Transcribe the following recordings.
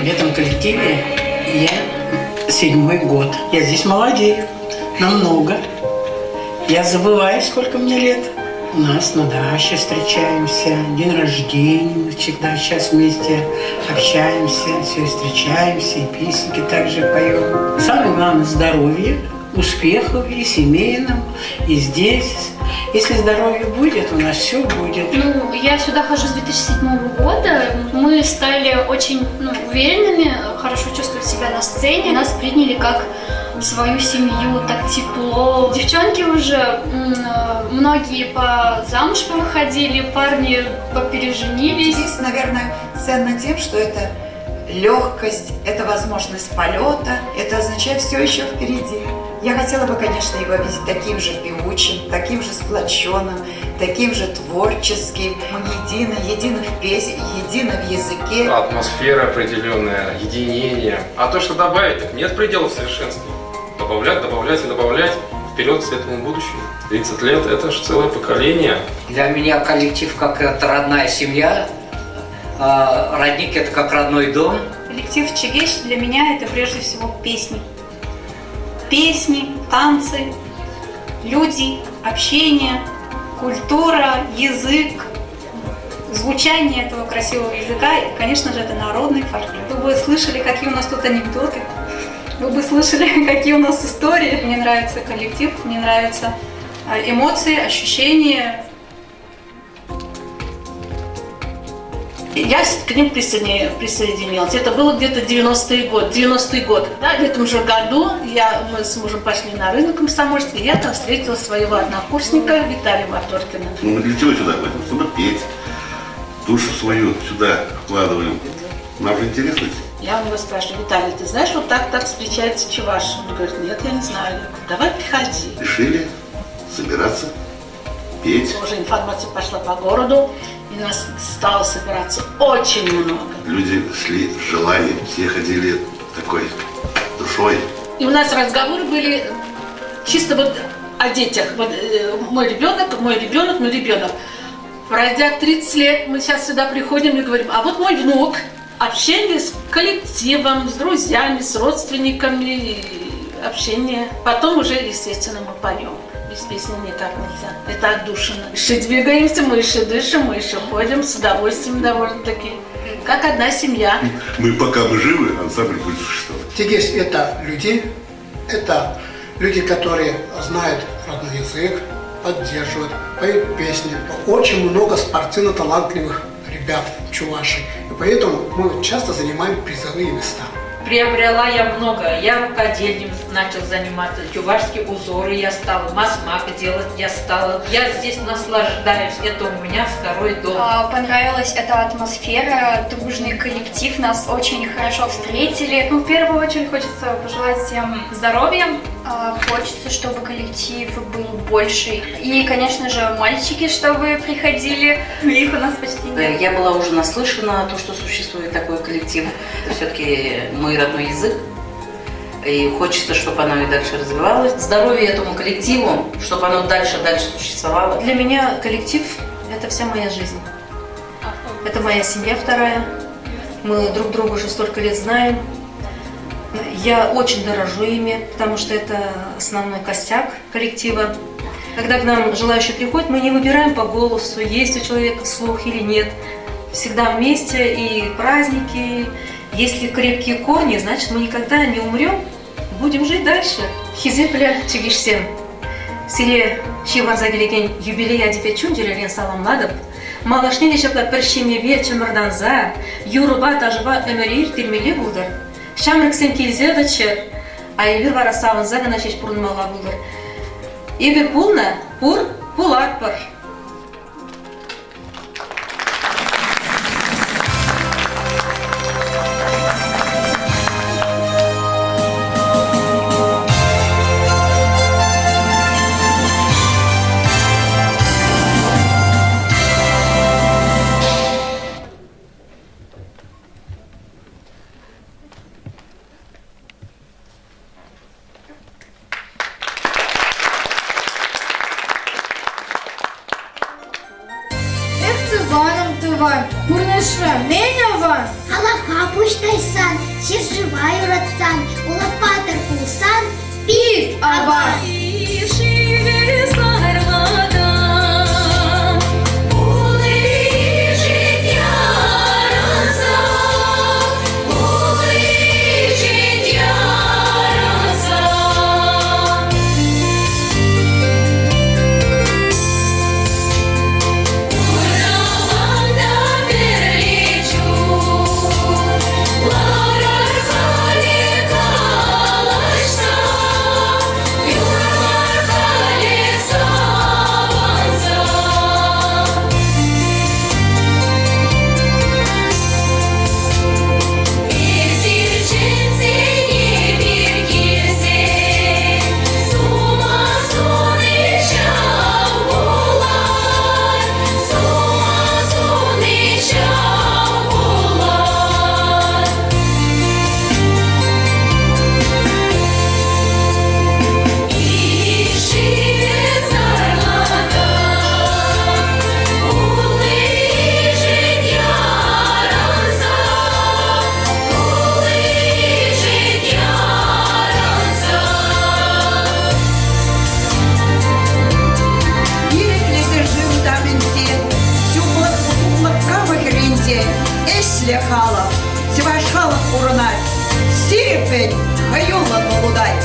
В этом коллективе я седьмой год. Я здесь молодею намного. Я забываю, сколько мне лет. У нас на даче встречаемся, день рождения мы всегда сейчас вместе общаемся, все встречаемся и песенки также поем. Самое главное – здоровье, успехов и семейным, и здесь. Если здоровье будет, у нас все будет. Ну, я сюда хожу с 2007 года. Мы стали очень ну, уверенными, хорошо чувствовать себя на сцене. Нас приняли как свою семью, так тепло. Девчонки уже многие по замуж повыходили, парни попереженились. Здесь, наверное, ценно тем, что это легкость, это возможность полета, это означает все еще впереди. Я хотела бы, конечно, его видеть таким же певучим, таким же сплоченным, таким же творческим. Мы едины, едины в песне, едины в языке. Атмосфера определенная, единение. А то, что добавить, так нет пределов совершенства. Добавлять, добавлять и добавлять вперед к светлому будущему. 30 лет – это же целое поколение. Для меня коллектив как это родная семья. А родник – это как родной дом. Коллектив Чегеш для меня это прежде всего песни. Песни, танцы, люди, общение, культура, язык, звучание этого красивого языка и, конечно же, это народный фольклор. Вы бы слышали, какие у нас тут анекдоты, вы бы слышали, какие у нас истории. Мне нравится коллектив, мне нравятся эмоции, ощущения. Я к ним присоединилась. Это было где-то 90-й год. 90-й год. Да, в этом же году я, мы с мужем пошли на рынок Комсомольский, и я там встретила своего однокурсника Виталия Моторкина. Ну, мы для чего сюда ходим? Чтобы петь. Душу свою сюда вкладываем. Нам же интересно. Я у него спрашиваю, Виталий, ты знаешь, вот так так встречается чуваш? Он говорит, нет, я не знаю. Я говорю, давай приходи. Решили собираться, петь. Уже информация пошла по городу, и нас стало собираться очень много. Люди шли с желанием, все ходили такой душой. И у нас разговоры были чисто вот о детях. Вот мой ребенок, мой ребенок, мой ребенок. Пройдя 30 лет, мы сейчас сюда приходим и говорим, а вот мой внук. Общение с коллективом, с друзьями, с родственниками, общение. Потом уже, естественно, мы поем. Без песни никак нельзя. Это отдушина. Еще двигаемся, мы еще дышим, мы еще ходим с удовольствием довольно-таки. Как одна семья. Мы пока мы живы, ансамбль будет существовать. Тегес – это люди, это люди, которые знают родной язык, поддерживают, поют песни. Очень много спортивно талантливых ребят чуваши. И поэтому мы часто занимаем призовые места. Приобрела я много. Я рукодельным начал заниматься, чувашские узоры я стала, масмак делать я стала. Я здесь наслаждаюсь, это у меня второй дом. Понравилась эта атмосфера, дружный коллектив, нас очень хорошо встретили. Ну, в первую очередь хочется пожелать всем здоровья. Хочется, чтобы коллектив был больше. И, конечно же, мальчики, чтобы приходили. Их у нас почти нет. Я была уже наслышана о том, что существует такой коллектив. Это все-таки мой родной язык. И хочется, чтобы оно и дальше развивалось. Здоровья этому коллективу, чтобы оно дальше-дальше существовало. Для меня коллектив – это вся моя жизнь. Это моя семья вторая. Мы друг друга уже столько лет знаем. Я очень дорожу ими, потому что это основной костяк коллектива. Когда к нам желающие приходят, мы не выбираем по голосу, есть у человека слух или нет. Всегда вместе и праздники. Если крепкие корни, значит, мы никогда не умрем, будем жить дальше. Хисеплӗ чӗкеҫсем, сире ҫывхарса килекен юбилей ячӗпе чун-чӗререн саламлатӑп. Малашне те ҫапла пӗр ҫемьепе чӑмӑртанса, юрӑпа, ташӑпа ӗмӗре ирттермелле пултӑр. Ҫамрӑксем килсе тӑччӑр, а эпир вара савӑнса кӑна ҫеҫ пурӑнмалла пултӑр. Эпир пулнӑ, пур, пулатпӑр. Эх, тӑванӑм, тӑван, пурнӑҫра мӗн аван? Халӑха пуҫ тайсан, ҫӗршыва юратсан, улӑп-паттӑр пулсан пит аван! Ирӗклесе шыв тамӗнсе, ҫумлӑх лӑпкавӑ хӗрринче ӗҫлӗ халӑх, чӑваш халӑх пурӑнать, ҫирӗппӗн, хӑюллӑн вӑл утать.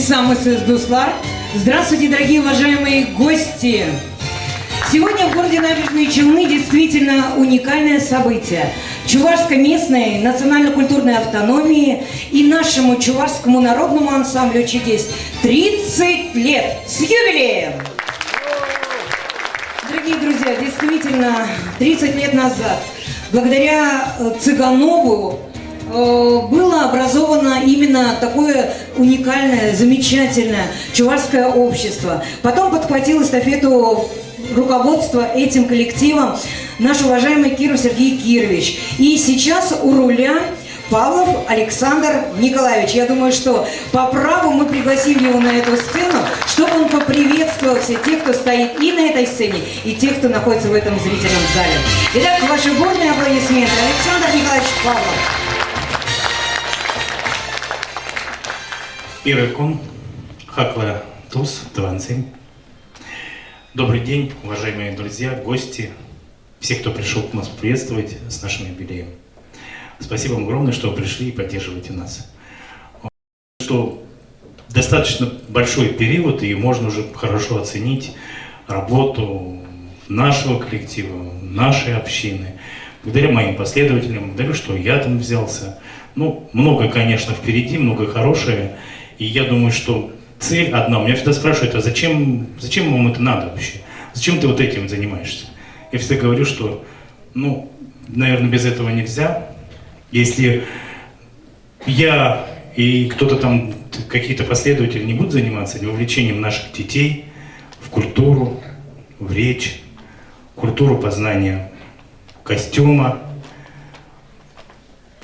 Исамысыз, дуслар! Здравствуйте, дорогие уважаемые гости! Сегодня в городе Набережные Челны действительно уникальное событие. Чувашской местной национально-культурной автономии и нашему чувашскому народному ансамблю «Чегесь» 30 лет! С юбилеем! Дорогие друзья, действительно, 30 лет назад, благодаря э, Цыганову, э, было образовано именно такое уникальное, замечательное чувашское общество. Потом подхватил эстафету руководство этим коллективом наш уважаемый Киров Сергей Кирович. И сейчас у руля Павлов Александр Николаевич. Я думаю, что по праву мы пригласим его на эту сцену, чтобы он поприветствовал всех тех, кто стоит и на этой сцене, и тех, кто находится в этом зрительном зале. Итак, ваши бурные аплодисменты. Александр Николаевич Павлов. Ырӑ кун, хаклӑ тус, тӑвансем. Добрый день, уважаемые друзья, гости, все, кто пришел к нас приветствовать с нашим юбилеем. Спасибо вам огромное, что пришли и поддерживаете нас. Что достаточно большой период, и можно уже хорошо оценить работу нашего коллектива, нашей общины. Благодаря моим последователям, благодаря, что я там взялся. Ну, много, конечно, впереди, много хорошее. И я думаю, что цель одна. Меня всегда спрашивают, а зачем, зачем вам это надо вообще? Зачем ты вот этим занимаешься? Я всегда говорю, что, ну, наверное, без этого нельзя. Если я и кто-то там, какие-то последователи не будут заниматься вовлечением наших детей в культуру, в речь, культуру познания костюма,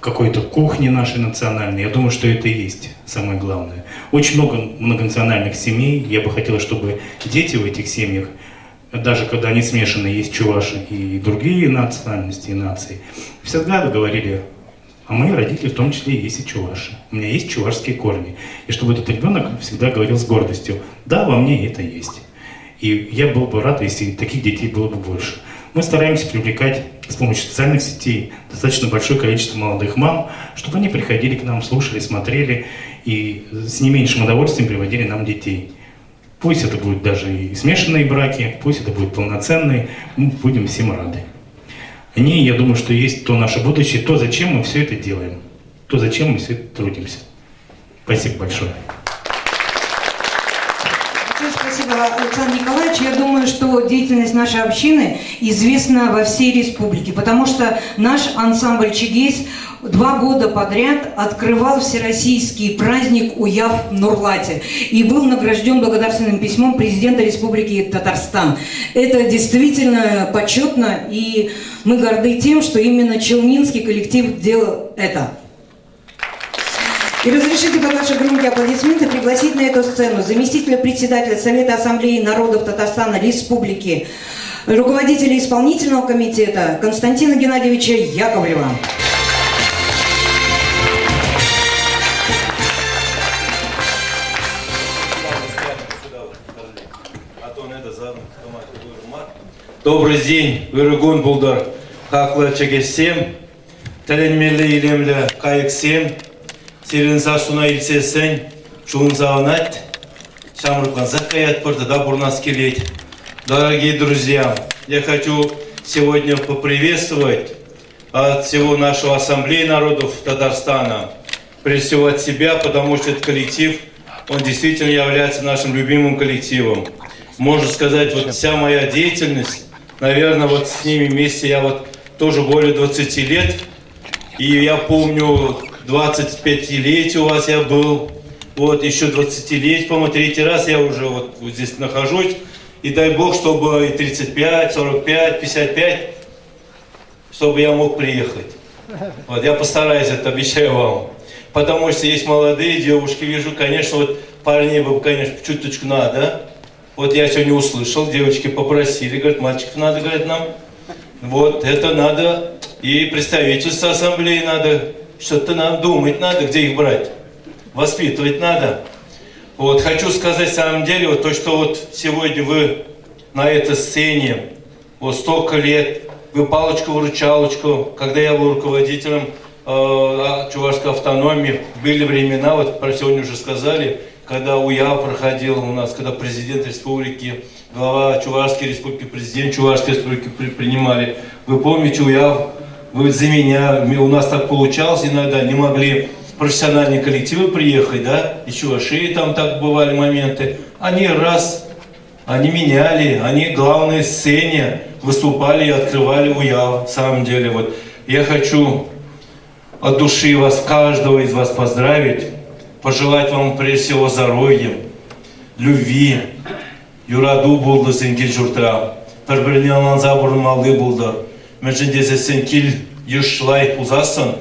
какой-то кухни нашей национальной. Я думаю, что это и есть самое главное. Очень много многонациональных семей. Я бы хотел, чтобы дети в этих семьях, даже когда они смешаны, есть чуваши и другие национальности и нации, всегда говорили, а мои родители в том числе есть и чуваши. У меня есть чувашские корни. И чтобы этот ребенок всегда говорил с гордостью, да, во мне это есть. И я был бы рад, если таких детей было бы больше. Мы стараемся привлекать с помощью социальных сетей достаточно большое количество молодых мам, чтобы они приходили к нам, слушали, смотрели и с не меньшим удовольствием приводили нам детей. Пусть это будут даже и смешанные браки, пусть это будут полноценные, мы будем всем рады. Они, я думаю, что есть то наше будущее, то, зачем мы все это делаем, то, зачем мы все это трудимся. Спасибо большое. Спасибо, Александр Николаевич. Я думаю, что деятельность нашей общины известна во всей республике, потому что наш ансамбль «Чегейс» два года подряд открывал всероссийский праздник «Уяв в Нурлате» и был награжден благодарственным письмом президента Республики Татарстан. Это действительно почетно, и мы горды тем, что именно челнинский коллектив делал это. И разрешите под ваши громкие аплодисменты пригласить на эту сцену заместителя председателя Совета Ассамблеи народов Татарстана Республики, руководителя исполнительного комитета Константина Геннадьевича Яковлева. Добрый день, ырӑ кун пултӑр. Хаклӑ чӗкеҫсем, тӗлӗнмелле илемлӗ кайӑксем. Сирӗн сассуна илтсессӗн чун савӑнать, ҫамрӑклансах каятпӑр тата пурӑнас килет. Дорогие друзья, я хочу сегодня поприветствовать от всего нашего Ассамблеи народов Татарстана, прежде всего от себя, потому что этот коллектив, он действительно является нашим любимым коллективом. Можно сказать, вот вся моя деятельность, наверное, вот с ними вместе я вот тоже более 20 лет. И я помню, 25-летие у вас я был, вот еще 20-летие, по-моему, третий раз я уже вот, вот здесь нахожусь. И дай бог, чтобы и 35, 45, 55, чтобы я мог приехать. Вот, я постараюсь, это обещаю вам. Потому что есть молодые девушки, вижу, конечно, вот парней бы, конечно, чуточку надо. Вот я сегодня услышал, девочки попросили, говорят, мальчиков надо, говорят, нам. Вот, это надо, и представительство ассамблеи надо, что-то нам думать надо, где их брать. Воспитывать надо. Вот, хочу сказать, в самом деле, вот то, что вот сегодня вы на этой сцене, вот столько лет, вы палочку-выручалочку, когда я был руководителем э, Чувашской автономии, были времена, вот про сегодня уже сказали, когда Уяв проходил у нас, когда президент республики, глава Чувашской республики, президент Чувашской республики принимали. Вы помните, Уяв, вы за меня, у нас так получалось иногда, не могли профессиональные коллективы приехать, да, и Чувашии там так бывали моменты. Они раз, они меняли, они главной сцене выступали и открывали Уяв, в самом деле. Вот. Я хочу от души вас, каждого из вас поздравить, пожелать вам прежде всего здоровья, любви, юрату пултӑр сирӗн кил-ҫуртра, пӗр-пӗрне ӑнланса пурӑнмалли пултӑр. Мӗншӗн тесессӗн кил-йыш лайӑх пулсассӑн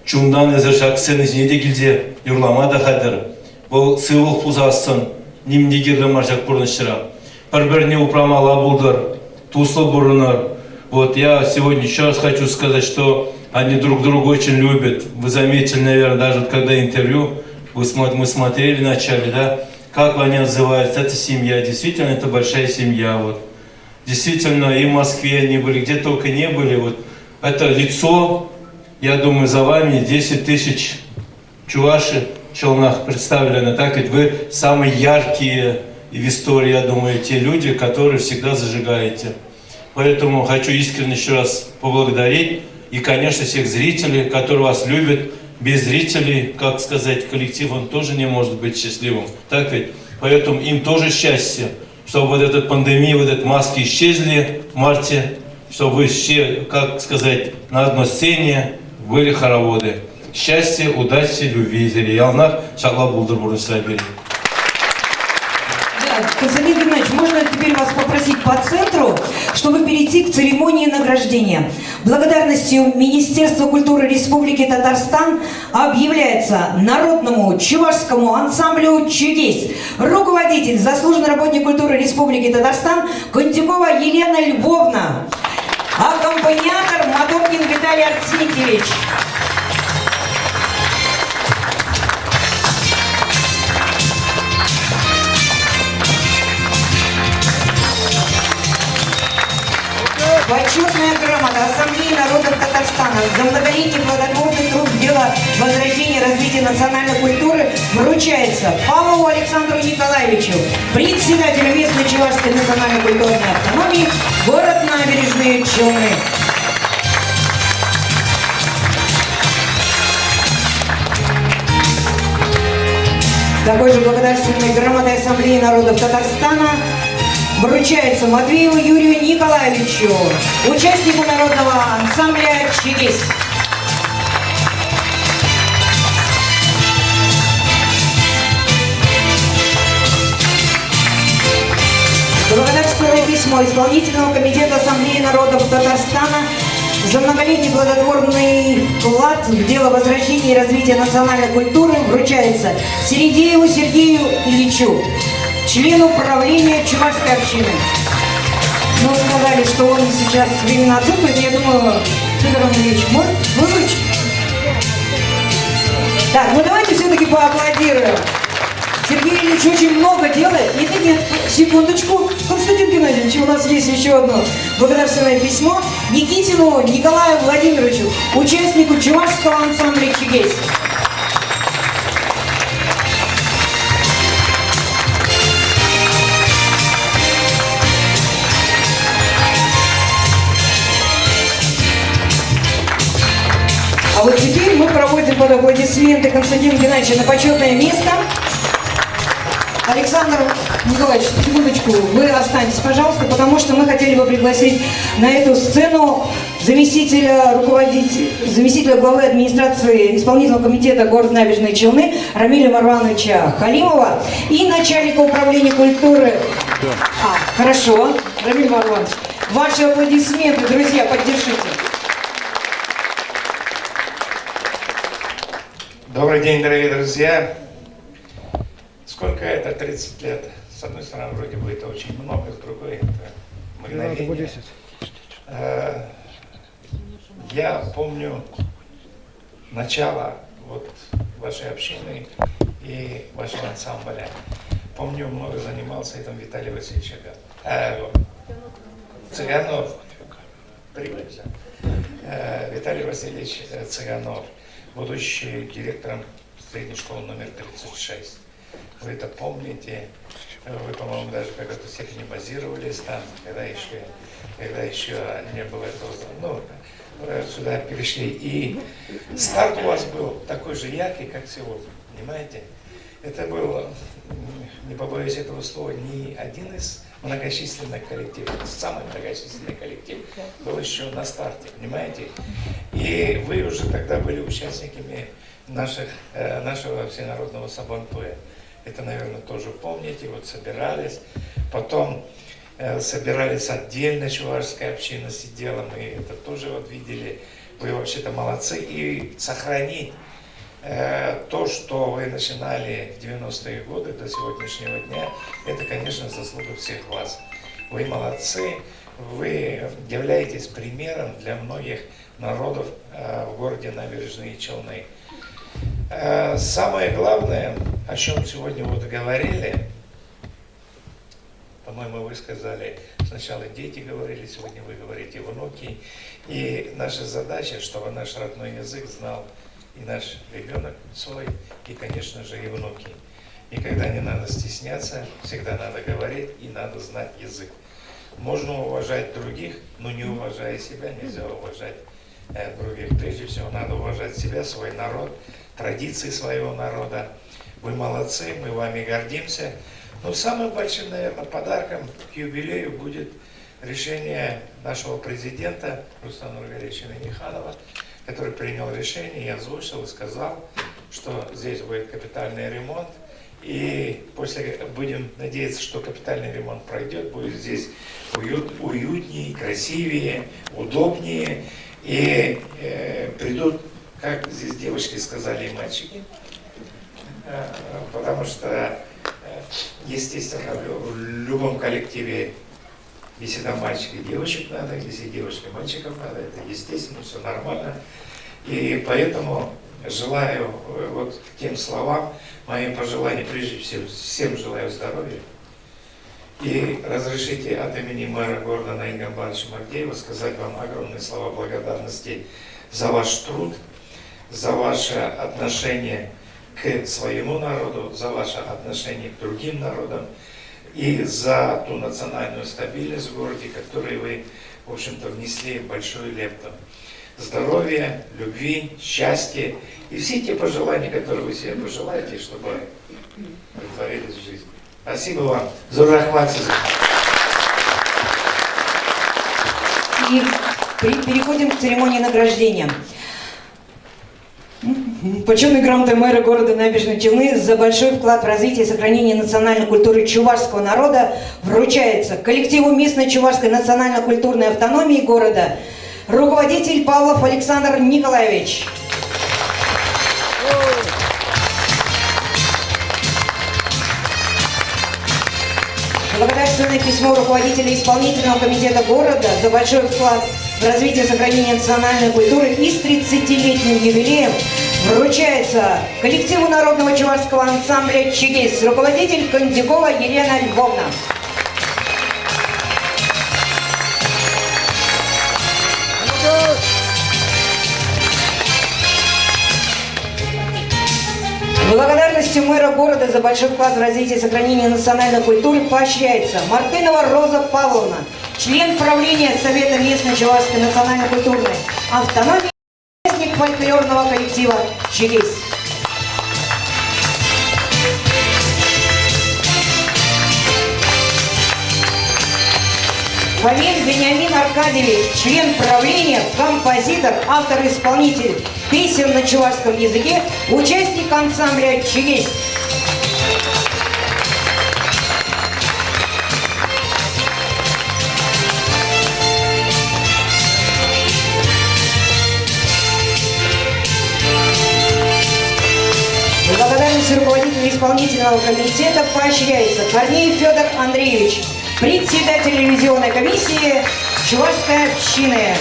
чунтан эсӗ ҫак сцена ҫине те килсе юрлама та хатӗр. Вӑл сывлӑх пулсассӑн ним те кирлӗ мар ҫак пурнӑҫра. Пӗр-пӗрне упрамалла пултӑр, туслӑ пурӑнӑр. Вот я сегодня еще раз хочу сказать, что они друг друга очень любят. Вы заметили, наверное, даже вот когда интервью вы, мы смотрели в начале, да, как они отзываются, это семья, действительно, это большая семья, вот. Действительно, и в Москве они были, где только не были, вот. Это лицо, я думаю, за вами 10 тысяч чуваши в Челнах представлены, так ведь вы самые яркие в истории, я думаю, те люди, которые всегда зажигаете. Поэтому хочу искренне еще раз поблагодарить и, конечно, всех зрителей, которые вас любят. Без зрителей, как сказать, коллектив, он тоже не может быть счастливым. Так ведь? Поэтому им тоже счастье, чтобы вот эта пандемия, вот эти маски исчезли в марте, чтобы вы все, как сказать, на одной сцене были хороводы. Счастья, удачи, любви. Яланах ҫапла пултӑр пурнӑҫра пирӗн. Да, Константин Геннадьевич, можно теперь вас попросить по центру, чтобы перейти к церемонии награждения. Благодарностью Министерства культуры Республики Татарстан объявляется народному чувашскому ансамблю «Чудес» руководитель, заслуженный работник культуры Республики Татарстан Кондюкова Елена Львовна, аккомпаниатор Мадокин Виталий Арсентьевич. Почетная грамота Ассамблеи народов Татарстана за многолетний плодотворный труд в дело возрождения и развития национальной культуры вручается Павлову Александру Николаевичу, председателю местной чувашской национальной культурной автономии, город Набережные Челны. Такой же благодарственной грамотой Ассамблеи народов Татарстана вручается Матвееву Юрию Николаевичу, участнику народного ансамбля «Чегись». Благодарственное письмо Исполнительного комитета Ассамблеи народов Татарстана за многолетний плодотворный вклад в дело возрождения и развития национальной культуры вручается Середееву Сергею Ильичу, члену правления Чувашской общины. Ну, сказали, что он сейчас временно отсутствует, я думаю, Федор Андреевич может выручить? Так, ну давайте все-таки поаплодируем. Сергей Ильич очень много делает. Нет, нет, нет, секундочку. Константин Геннадьевич, у нас есть еще одно благодарственное письмо Никитину Николаю Владимировичу, участнику чувашского ансамбля «Чегесь». А вот теперь мы проводим под аплодисменты Константина Геннадьевича на почетное место. Александр Николаевич, секундочку, вы останетесь, пожалуйста, потому что мы хотели бы пригласить на эту сцену заместителя руководителя, заместителя главы администрации исполнительного комитета города Набережные Челны Рамиля Марвановича Халимова и начальника управления культуры. А, хорошо, Рамиль Марванович, ваши аплодисменты, друзья, поддержите. Добрый день, дорогие друзья. Сколько это 30 лет? С одной стороны, вроде бы это очень много, с другой это мгновение. Я помню начало вот вашей общины и вашего ансамбля. Помню, много занимался этим Виталий Васильевич Цыганов. Виталий Васильевич Цыганов, будущий директором средней школы номер 36. Вы это помните. Вы, по-моему, даже в какой-то степени базировались там, когда еще, когда еще не было этого, ну, сюда перешли. И старт у вас был такой же яркий, как сегодня, понимаете? Это был, не побоюсь этого слова, не один из многочисленных коллективов, самый многочисленный коллектив был еще на старте, понимаете? И вы уже тогда были участниками наших, нашего всенародного Сабантуя. Это, наверное, тоже помните, вот собирались. Потом собирались отдельно, чувашская община сидела, мы это тоже вот видели. Вы вообще-то молодцы. И сохранить то, что вы начинали в 90-е годы до сегодняшнего дня, это, конечно, заслуга всех вас. Вы молодцы, вы являетесь примером для многих народов в городе Набережные Челны. Самое главное, о чем сегодня вот говорили, по-моему, вы сказали, сначала дети говорили, сегодня вы говорите внуки. И наша задача, чтобы наш родной язык знал и наш ребенок свой, и, конечно же, и внуки. Никогда не надо стесняться, всегда надо говорить и надо знать язык. Можно уважать других, но не уважая себя, нельзя уважать других. Прежде всего, надо уважать себя, свой народ, традиции своего народа. Вы молодцы, мы вами гордимся. Но самым большим, наверное, подарком к юбилею будет решение нашего президента Рустама Нургалиевича Минниханова, который принял решение и озвучил, и сказал, что здесь будет капитальный ремонт. И после будем надеяться, что капитальный ремонт пройдет, будет здесь уютнее, красивее, удобнее. И придут, как здесь девочки сказали, и мальчики, потому что, естественно, в любом коллективе, если там мальчики, девочек надо, если девочки, мальчиков надо, это естественно, все нормально. И поэтому желаю вот тем словам, моим пожеланиям, прежде всего, всем желаю здоровья. И разрешите от имени мэра города Наиля Гамбаровича Магдеева сказать вам огромные слова благодарности за ваш труд, за ваше отношение к своему народу, за ваше отношение к другим народам и за ту национальную стабильность в городе, которую вы, в общем-то, внесли большую лепту. Здоровья, любви, счастья и все те пожелания, которые вы себе пожелаете, чтобы притворились в жизнь. Спасибо вам. Зурахмат. И переходим к церемонии награждения. Почетной грамотой мэра города Набережные Челны за большой вклад в развитие и сохранение национальной культуры чувашского народа вручается коллективу местной чувашской национально-культурной автономии города руководитель Павлов Александр Николаевич. Благодарственное письмо руководителя исполнительного комитета города за большой вклад в развитие и сохранение национальной культуры и с 30-летним юбилеем вручается коллективу народного чувашского ансамбля «Чегейс», руководитель Кондюкова Елена Львовна. Благодарностью мэра города за большой вклад в развитие и сохранение национальной культуры поощряется Мартынова Роза Павловна, член правления Совета местной чувашской национально-культурной автономии, участник фольклорного коллектива «Чегейс». Фомин Вениамин Аркадьевич, член правления, композитор, автор-исполнитель песен на чувашском языке, участник ансамбля «Чегейс». Благодарность руководителя исполнительного комитета поощряется Корнеев Федор Андреевич, председатель ревизионной комиссии Чувашской общины,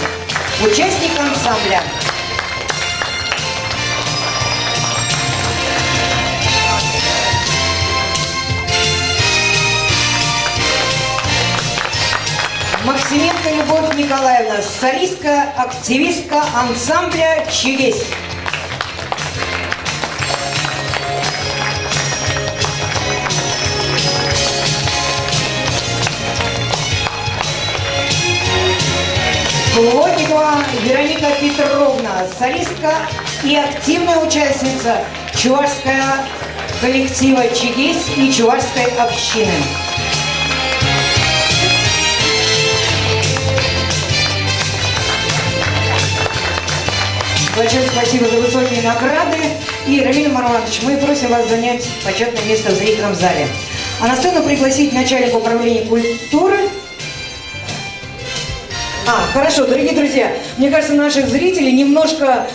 участник ансамбля. Максименко Любовь Николаевна, солистка, активистка ансамбля «Чегейс». Вероника Петровна, солистка и активная участница чувашского коллектива «Чегесь» и чувашской общины. Большое спасибо за высокие награды. И, Рамиль Марванович, мы просим вас занять почетное место в зрительном зале. А на сцену пригласить начальника управления культуры. А, хорошо, дорогие друзья, мне кажется, наши зрители немножко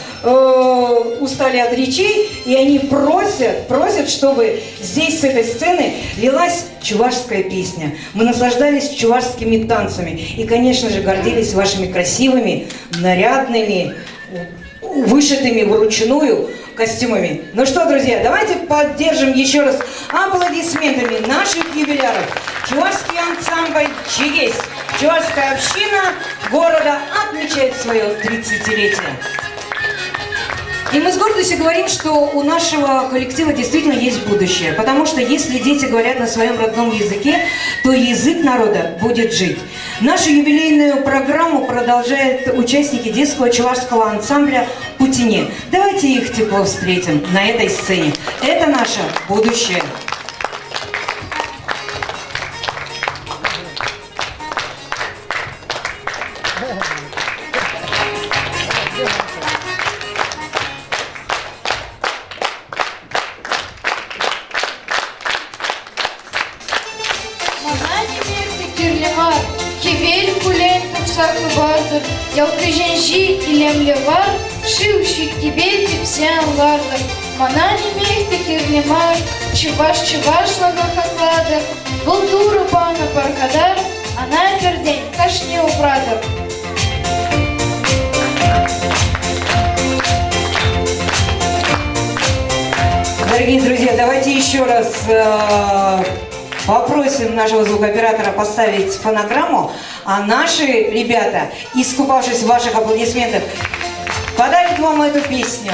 устали от речей, и они просят, просят, чтобы здесь, с этой сцены, лилась чувашская песня. Мы наслаждались чувашскими танцами и, конечно же, гордились вашими красивыми, нарядными, вышитыми вручную костюмами. Ну что, друзья, давайте поддержим еще раз аплодисментами наших юбиляров. Чувашский ансамбль «Чегесь». Чувашская община города отмечает свое 30-летие. И мы с гордостью говорим, что у нашего коллектива действительно есть будущее. Потому что если дети говорят на своем родном языке, то язык народа будет жить. Нашу юбилейную программу продолжают участники детского чувашского ансамбля «Путине». Давайте их тепло встретим на этой сцене. Это наше будущее. Мана нимех те кирлӗ мар, хӗвел куллен тухса хӑпартӑр, ял кӗҫенҫи илемлӗ вар, шыв ҫуккипе типсе ан лартӑр. Мана нимех те кирлӗ мар, чӑваш чӑвашлӑха хаклатӑр, вӑл Турӑ панӑ пархатар, ӑна пӗртен кашни упратӑр. Дорогие друзья, давайте еще раз попросим нашего звукооператора поставить фонограмму, а наши ребята, искупавшись в ваших аплодисментах, подарят вам эту песню.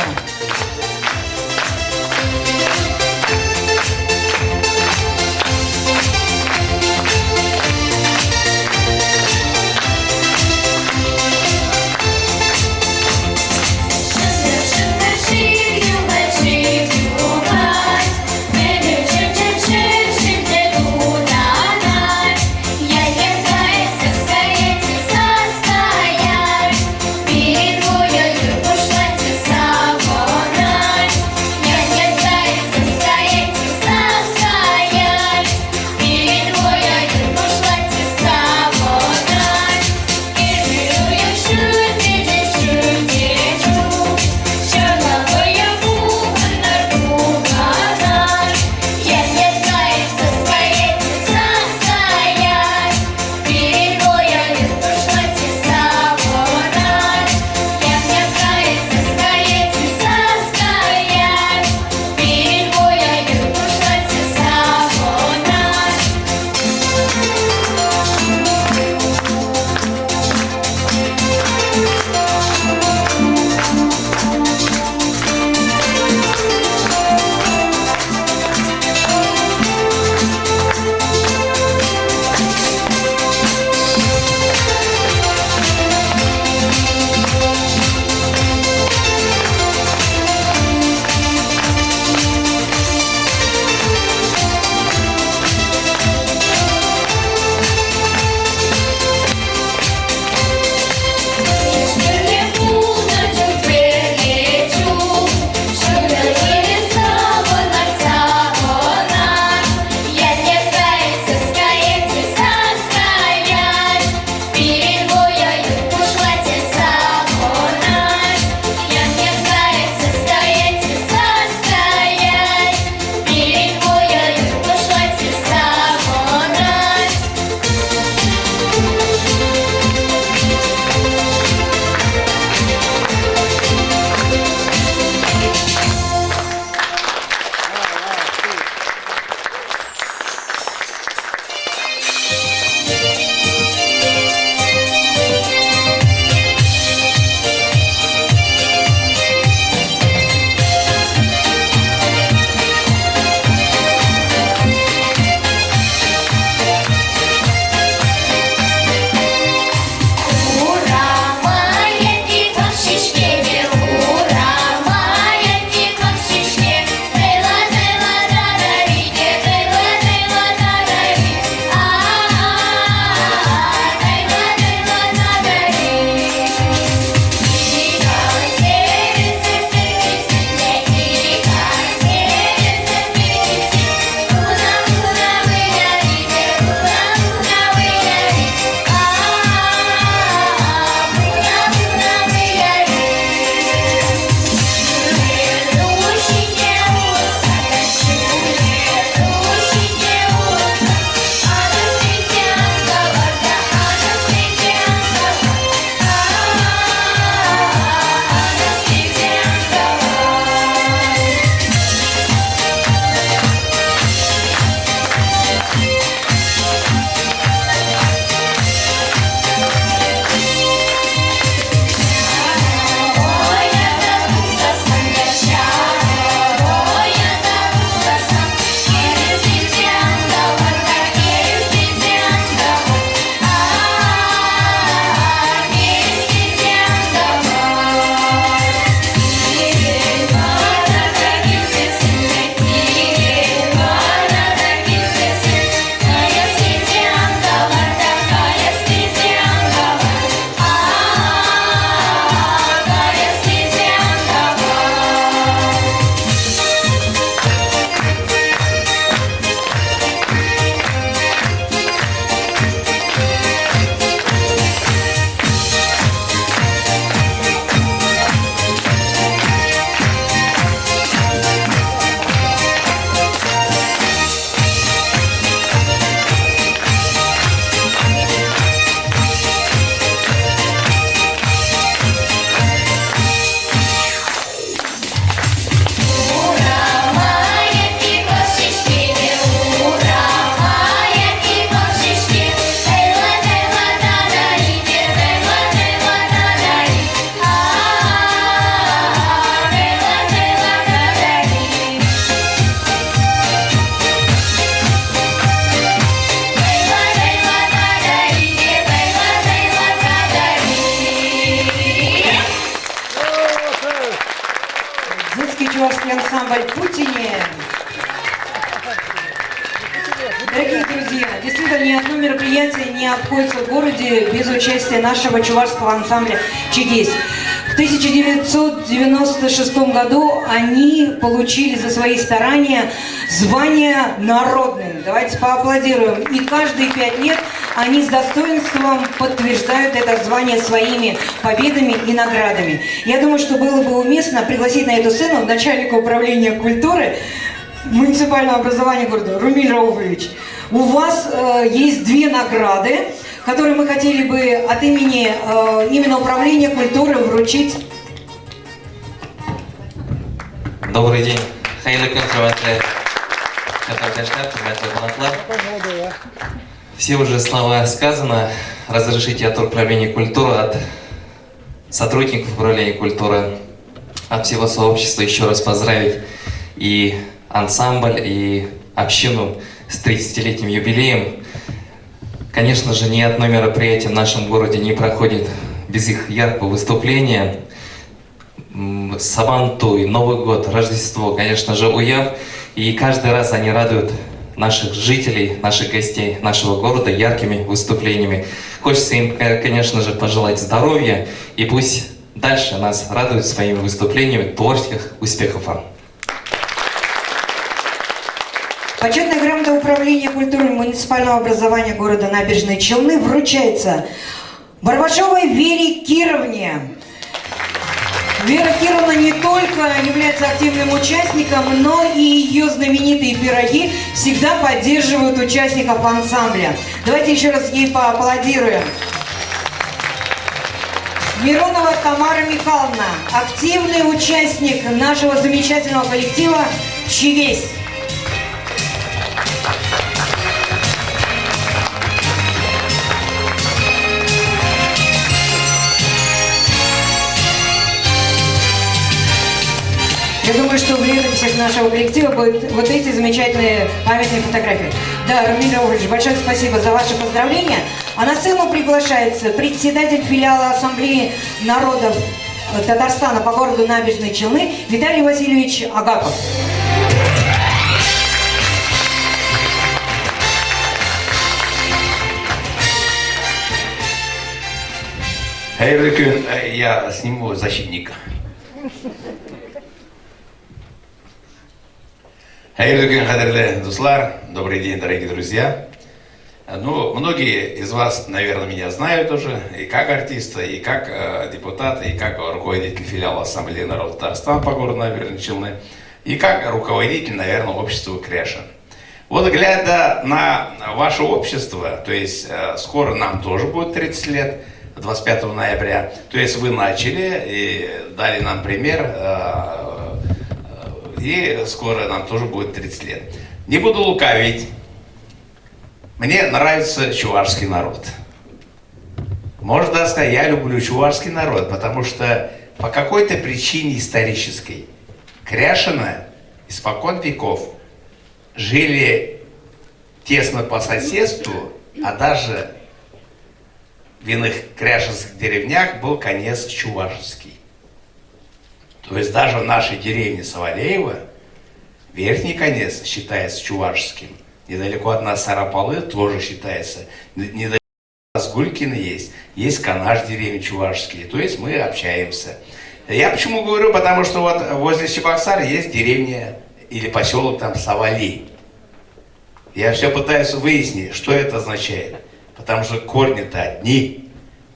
чувашский ансамбль «Путине». Дорогие друзья, действительно, ни одно мероприятие не обходится в городе без участия нашего чувашского ансамбля «Чегесь». В 1996 году они получили за свои старания звание народным. Давайте поаплодируем. И каждые пять лет они с достоинством подтверждают это звание своими победами и наградами. Я думаю, что было бы уместно пригласить на эту сцену начальника управления культуры муниципального образования города Румиль Рауфович. У вас э, есть две награды, которые мы хотели бы от имени э, именно управления культуры вручить. Добрый день. Хәерле көн, хөрмәтле шәһәрдәшләр, хөрмәтле кунаклар. Все уже слова сказано. Разрешите от управления культуры, от сотрудников управления культуры, от всего сообщества еще раз поздравить и ансамбль, и общину с 30-летним юбилеем. Конечно же, ни одно мероприятие в нашем городе не проходит без их яркого выступления. Сабантуй, Новый год, Рождество, конечно же, Уяв. И каждый раз они радуют наших жителей, наших гостей нашего города яркими выступлениями. Хочется им, конечно же, пожелать здоровья и пусть дальше нас радуют своими выступлениями, творческих успехов вам. Почетная грамота Управления культуры муниципального образования города Набережные Челны вручается Барбашовой Вере Кировне. Вера Кировна не только является активным участником, но и ее знаменитые пироги всегда поддерживают участников ансамбля. Давайте еще раз ей поаплодируем. Миронова Тамара Михайловна, активный участник нашего замечательного коллектива «Чевесь». Я думаю, что в летописях нашего коллектива будут вот эти замечательные памятные фотографии. Да, Румиль Рауфович, большое спасибо за ваше поздравление. А на сцену приглашается председатель филиала Ассамблеи народов Татарстана по городу Набережные Челны Виталий Васильевич Агапов. Хәерле я сниму защитника. Хәерле көн, кадерле дуслар. Добрый день, дорогие друзья. Ну, многие из вас, наверное, меня знают уже и как артиста, и как э, депутата, и как руководитель филиала Ассамблеи народа Татарстана по городу Набережные Челны, и как руководитель, наверное, общества Кряшен. Вот глядя на ваше общество, то есть э, скоро нам тоже будет 30 лет, 25 ноября, то есть вы начали и дали нам пример, э, и скоро нам тоже будет 30 лет. Не буду лукавить, мне нравится чувашский народ. Можно даже сказать, я люблю чувашский народ, потому что по какой-то причине исторической Кряшина испокон веков жили тесно по соседству, а даже в иных кряшинских деревнях был конец чувашский. То есть даже в нашей деревне Савалеево верхний конец считается чувашским. Недалеко от нас Сарапалы тоже считается. Недалеко от нас Гулькины есть. Есть Канаш деревни чувашские. То есть мы общаемся. Я почему говорю, потому что вот возле Чебоксар есть деревня или поселок там Савали. Я все пытаюсь выяснить, что это означает. Потому что корни-то одни.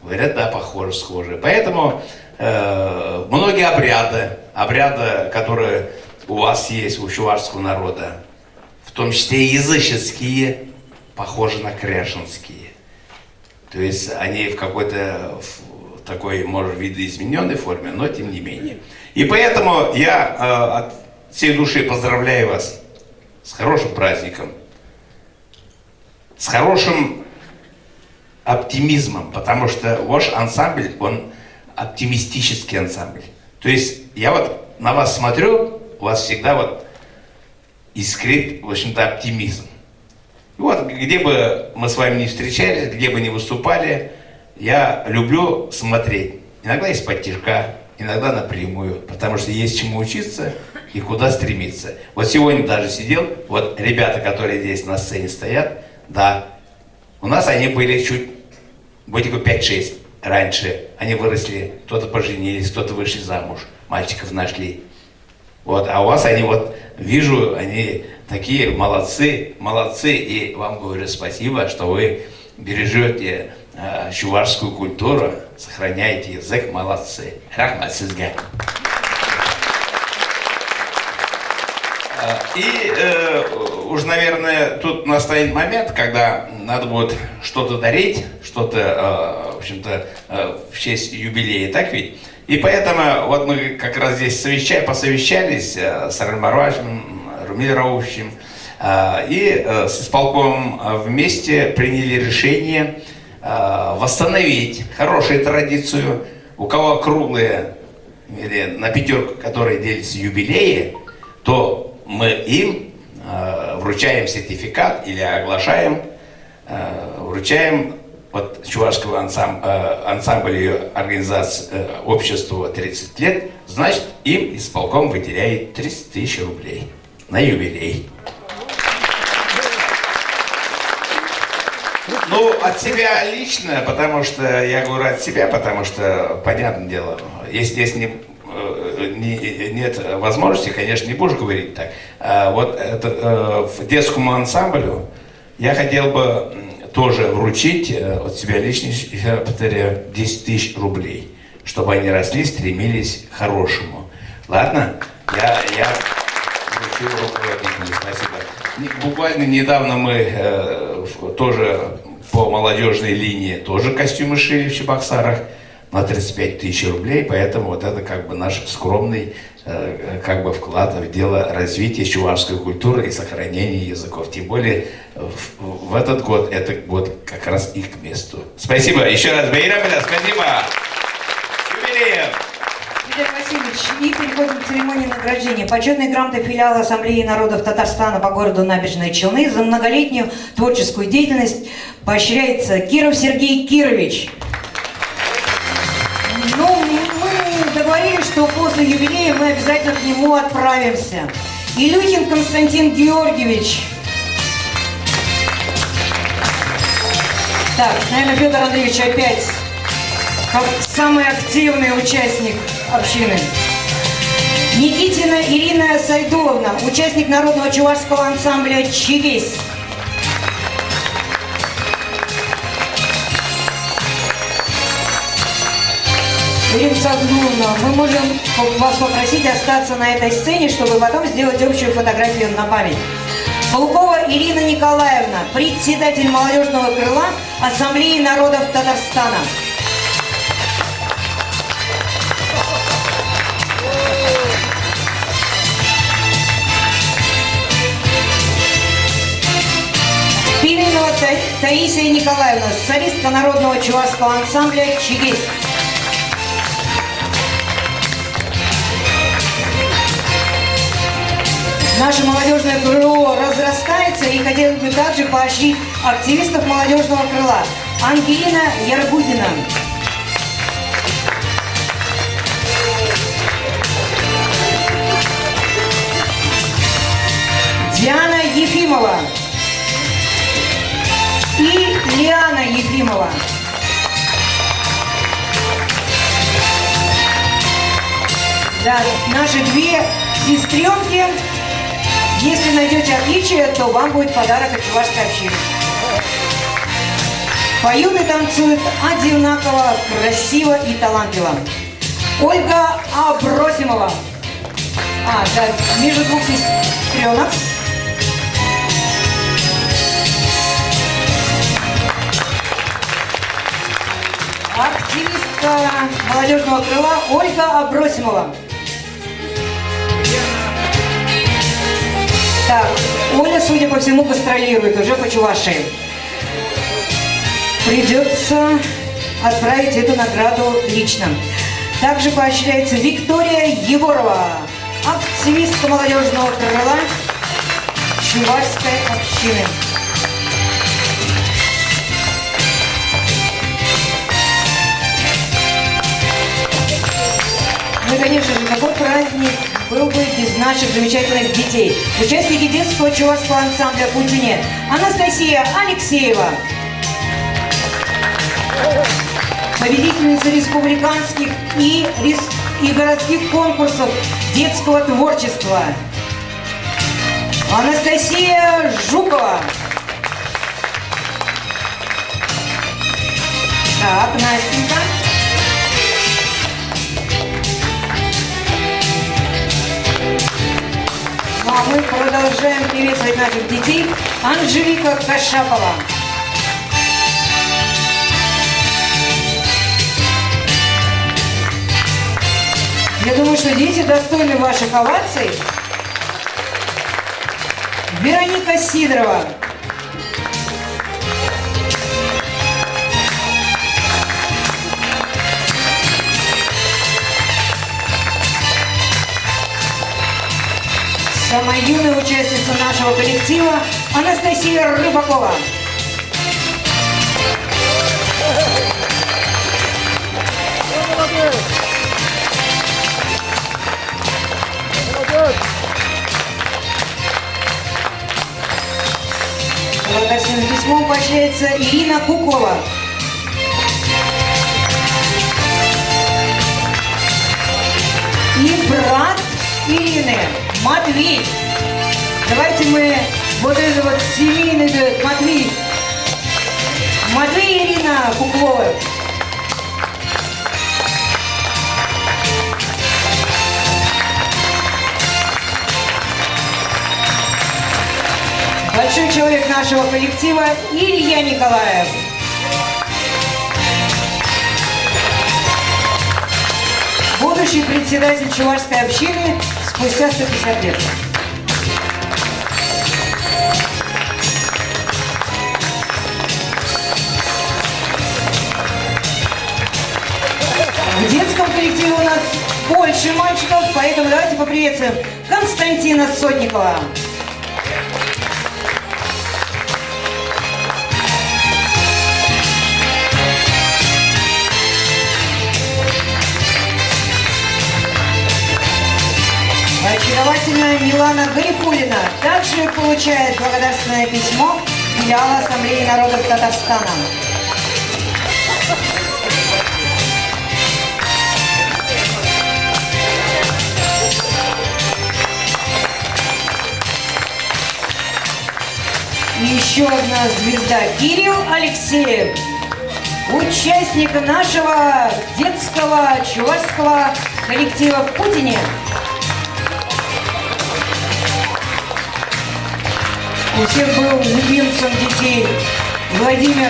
Говорят, да, похожи, схожи. Поэтому э, многие обряды, обряды, которые у вас есть, у чувашского народа, в том числе и языческие, похожи на кряшенские. То есть они в какой-то такой, может, видоизмененной форме, но тем не менее. И поэтому я э, от всей души поздравляю вас с хорошим праздником, с хорошим оптимизмом, потому что ваш ансамбль, он оптимистический ансамбль. То есть я вот на вас смотрю, у вас всегда вот искрит, в общем-то, оптимизм. И вот где бы мы с вами не встречались, где бы ни выступали, я люблю смотреть. Иногда из-под тишка, иногда напрямую, потому что есть чему учиться и куда стремиться. Вот сегодня даже сидел, вот ребята, которые здесь на сцене стоят, да, у нас они были чуть, годиков 5-6 раньше. Они выросли, кто-то поженились, кто-то вышли замуж, мальчиков нашли. Вот, а у вас они вот, вижу, они такие молодцы, молодцы, и вам говорю спасибо, что вы бережете чувашскую культуру, сохраняете язык, молодцы. Рәхмәт сезгә. И уж, наверное, тут настанет момент, когда надо будет что-то дарить, что-то, в общем-то, в честь юбилея, так ведь? И поэтому вот мы как раз здесь посовещались с Рамаровичем, Румиль Рауфовичем, и с исполкомом вместе приняли решение восстановить хорошую традицию. У кого круглые или на пятерку, которые делятся юбилеи, то мы им вручаем сертификат или оглашаем, вручаем от чувашского ансамбля ее организации обществу 30 лет, значит, им исполком выделяет 30 тысяч рублей на юбилей. Ну, от себя лично, потому что, я говорю от себя, потому что, понятное дело, если здесь нет возможности, конечно, не будешь говорить так. А вот это, в детскому ансамблю я хотел бы тоже вручить от себя лично, я повторяю, 10 тысяч рублей, чтобы они росли, стремились к хорошему. Ладно? Я вручу руководителю, спасибо. Буквально недавно мы тоже по молодежной линии тоже костюмы шили в Чебоксарах на 35 тысяч рублей, поэтому вот это как бы наш скромный как бы вклад в дело развития чувашской культуры и сохранения языков. Тем более в этот год, это год как раз и к месту. Спасибо. Еще раз, Бейрамля, спасибо. С юбилеем! Виктор Васильевич, и переходим к церемонии награждения. Почетной грамотой филиала Ассамблеи народов Татарстана по городу Набережные Челны за многолетнюю творческую деятельность поощряется Киров Сергей Кирович. Ну, мы договорились, что после юбилея мы обязательно к нему отправимся. Илюхин Константин Георгиевич. Так, наверное, Федор Андреевич опять как самый активный участник общины. Никитина Ирина Сайдуловна, участник народного чувашского ансамбля «Чегесь». Ирина Сайдуловна, мы можем вас попросить остаться на этой сцене, чтобы потом сделать общую фотографию на память. Паукова Ирина Николаевна, председатель молодежного крыла Ассамблеи народов Татарстана. Пименова Таисия Николаевна, солистка народного чувашского ансамбля «Чегесь». Наше молодежное крыло разрастается, и хотелось бы также поощрить активистов молодежного крыла. Ангелина Яргудина. Диана Ефимова. И Лиана Ефимова. Да, наши две сестренки. Если найдете отличия, то вам будет подарок от чувашской общины. Поют и танцуют одинаково, красиво и талантливо. Ольга Абросимова. А, да, между двух сестренок. Активистка молодежного крыла Ольга Абросимова. Так, Оля, судя по всему, гастролирует уже по Чувашии. Придется отправить эту награду лично. Также поощряется Виктория Егорова, активистка молодежного крыла Чувашской общины. Ну и, конечно же, какой праздник был бы без наших замечательных детей. Участники детского чувашского ансамбля «Путине» Анастасия Алексеева. Победительница республиканских и, и городских конкурсов детского творчества. Анастасия Жукова. Так, Настенька. Ну а мы продолжаем приветствовать наших детей. Анжелика Кашапова. Я думаю, что дети достойны ваших оваций. Вероника Сидорова. Самая юная участница нашего коллектива Анастасия Рыбакова. Благодарственным письмом поощряется Ирина Кукова. И брат Ирины, Матвей. Давайте мы вот этот вот семейный дуэт Матвей. Матвей и Ирина Кукловы. Большой человек нашего коллектива Илья Николаев. Будущий председатель Чувашской общины спустя 150 лет. В детском коллективе у нас больше мальчиков, поэтому давайте поприветствуем Константина Сотникова. Очаровательная Милана Гарифулина также получает благодарственное письмо филиала Ассамблеи народов Татарстана. И еще одна звезда Кирилл Алексеев, участник нашего детского чувашского коллектива в Путине. У всех был любимцем детей Владимир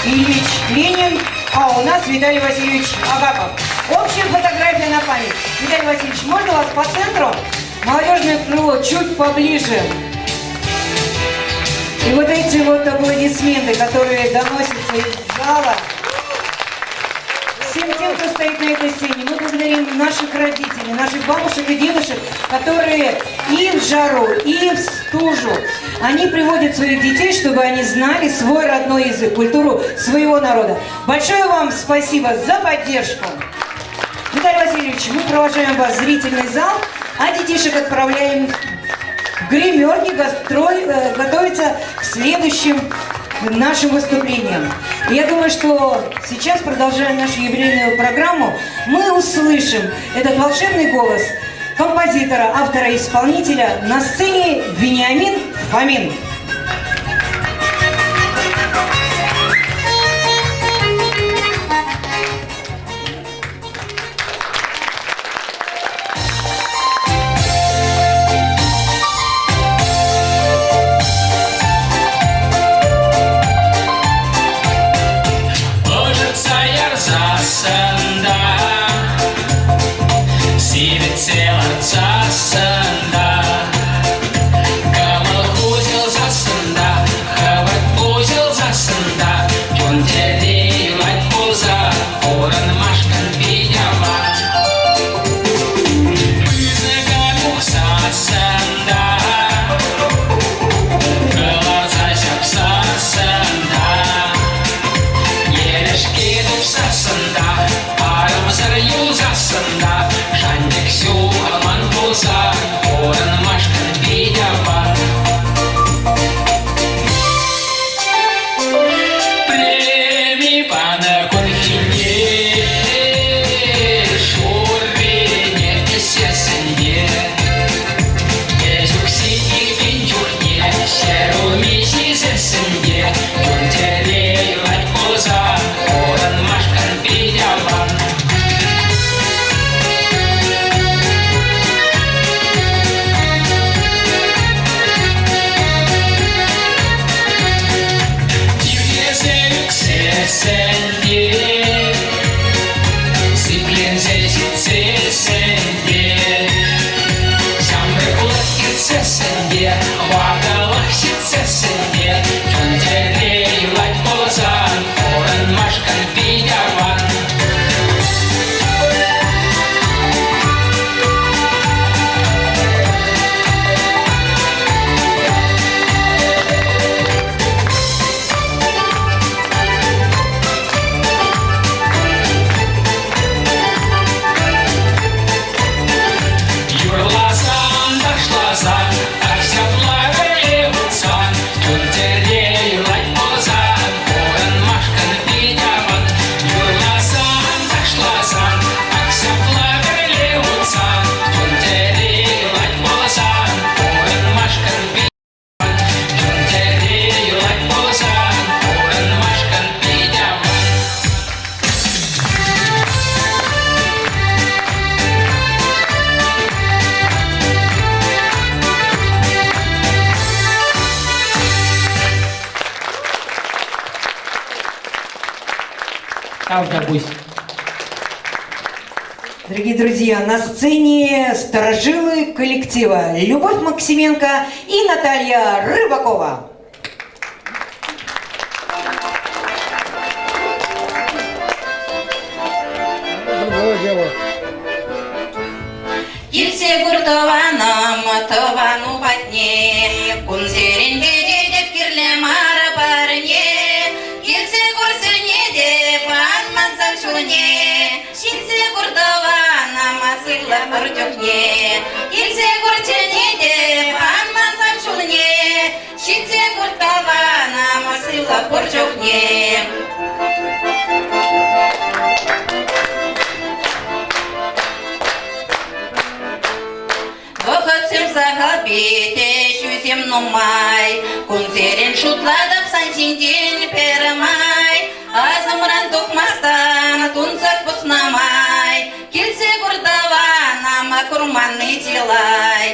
Ильич Ленин, а у нас Виталий Васильевич Агапов. Общая фотография на память. Виталий Васильевич, можно вас по центру? Молодежное крыло чуть поближе. И вот эти вот аплодисменты, которые доносятся из зала, всем тем, кто стоит на этой сцене, мы благодарим наших родителей, наших бабушек и дедушек, которые и в жару, и в стужу, они приводят своих детей, чтобы они знали свой родной язык, культуру своего народа. Большое вам спасибо за поддержку. Виталий Васильевич, мы провожаем вас в зрительный зал, а детишек отправляем в гримерки готовиться к следующим нашим выступлениям. И я думаю, что сейчас, продолжая нашу юбилейную программу, мы услышим этот волшебный голос композитора, автора и исполнителя на сцене Вениамин Фомин. Ӑшӑтса ярсассӑн та, сивӗтсе лартсассӑн та, кӑмӑл хуҫӑлсассӑн та, хӑвӑрт уҫӑлсассӑн та, чун-чӗре юлать пулса пурӑнмашкӑн пит аван. Пысӑка тухсассӑн та, кӑларса ҫапсассӑн та, Ерешке тупсассӑн та, арӑмсӑр юлсассӑн та, шанчӑк ҫухалман пулсан. Тавтапуҫ. Дорогие друзья, на сцене старожилы коллектива Любовь Максименко и Наталья Рыбакова. Другое дело. Килсе кур тӑванӑм, тӑвану патне, Кунсерен кӗтетӗп кирлӗ мар парне. Килсе курсене те ан мансам ҫулне, Ҫитсе кур тӑванӑм, сывлӑх пур чухне. Килсе курчӗне те ан мансам ҫулне, Ҫитсе кур тӑванӑм, сывлӑх пур чухне. Вӑхӑтсем сахал питӗ, ҫӳсем нумай. Кунсерен шутлатӑп сан ҫинчен пӗрмай. Асӑмран тухмастан тунсӑх пусна май. Килсе кур тӑванӑм, курманни чылай.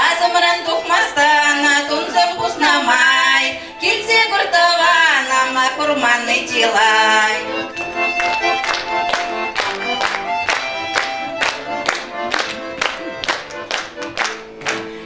Асӑмран тухмастан тунсӑх пусна май. Килсе кур тӑванӑм, курманни чылай.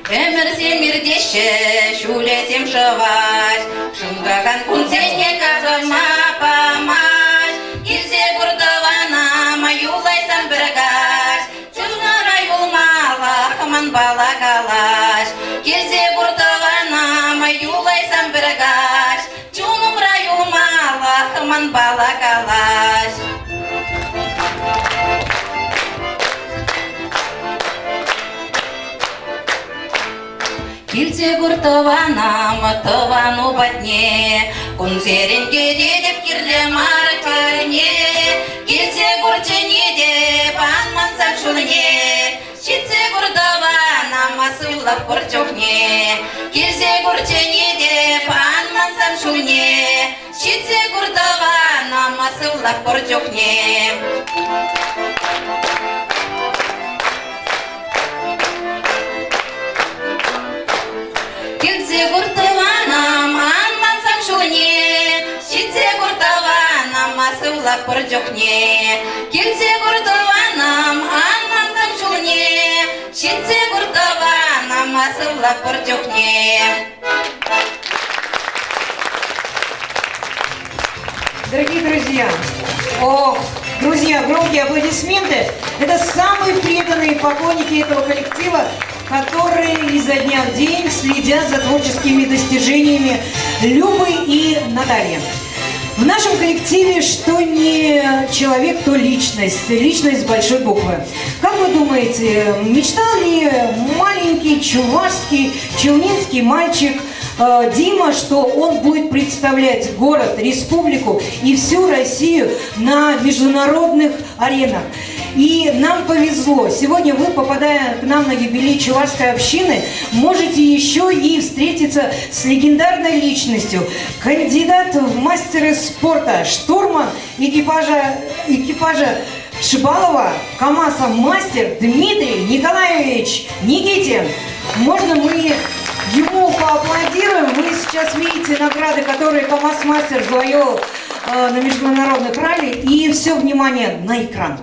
Ӗмӗрсем иртеҫҫӗ, ҫулӗсем шӑваҫ, Шӑнкакан кунсене касӑма памасть. Килсе кур тӑванӑм, юлайсан пӗр каҫ, Чунӑра юлмалӑх манпала калаҫ. Килсе кур тӑванӑм, юлайсан пӗр каҫ, Чунӑмра юлмалӑх манпала калаҫ. Килсе кур тӑванам, тӑвану патне, Кунсерен кӗтетӗп кирлӗ мар чӗрне. Килсе кур чӗнетӗп, ан мансам ҫулне, Ҫитсе кур тӑванам, сывлӑх пур чухне. Килсе кур чӗнетӗп, ан мансам ҫулне, Ҫитсе кур тӑванам, сывлӑх пур чухне. Килсе кур тӑванам, ан мансам ҫулне, Ҫитсе кур тӑванам, сывлӑх пур чухне. Килсе кур тӑванам, ан мансам ҫулне, Ҫитсе кур тӑванам, сывлӑх пур чухне. Дорогие друзья, ох, друзья, громкие аплодисменты. Это самые преданные поклонники этого коллектива, которые изо дня в день следят за творческими достижениями Любы и Натальи. В нашем коллективе что не человек, то личность. Личность с большой буквы. Как вы думаете, мечтал ли маленький чувашский, челнинский мальчик Дима, что он будет представлять город, республику и всю Россию на международных аренах? И нам повезло. Сегодня вы, попадая к нам на юбилей Чувашской общины, можете еще и встретиться с легендарной личностью. Кандидат в мастеры спорта, штурман экипажа Шибалова, КамАЗа мастер Дмитрий Николаевич Никитин. Можно мы ему поаплодируем? Вы сейчас видите награды, которые КамАЗ-мастер завоевал на международных ралли. И все внимание на экран.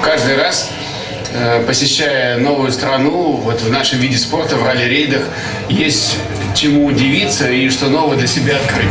Каждый раз, посещая новую страну, вот в нашем виде спорта, в ралли-рейдах, есть чему удивиться и что нового для себя открыть.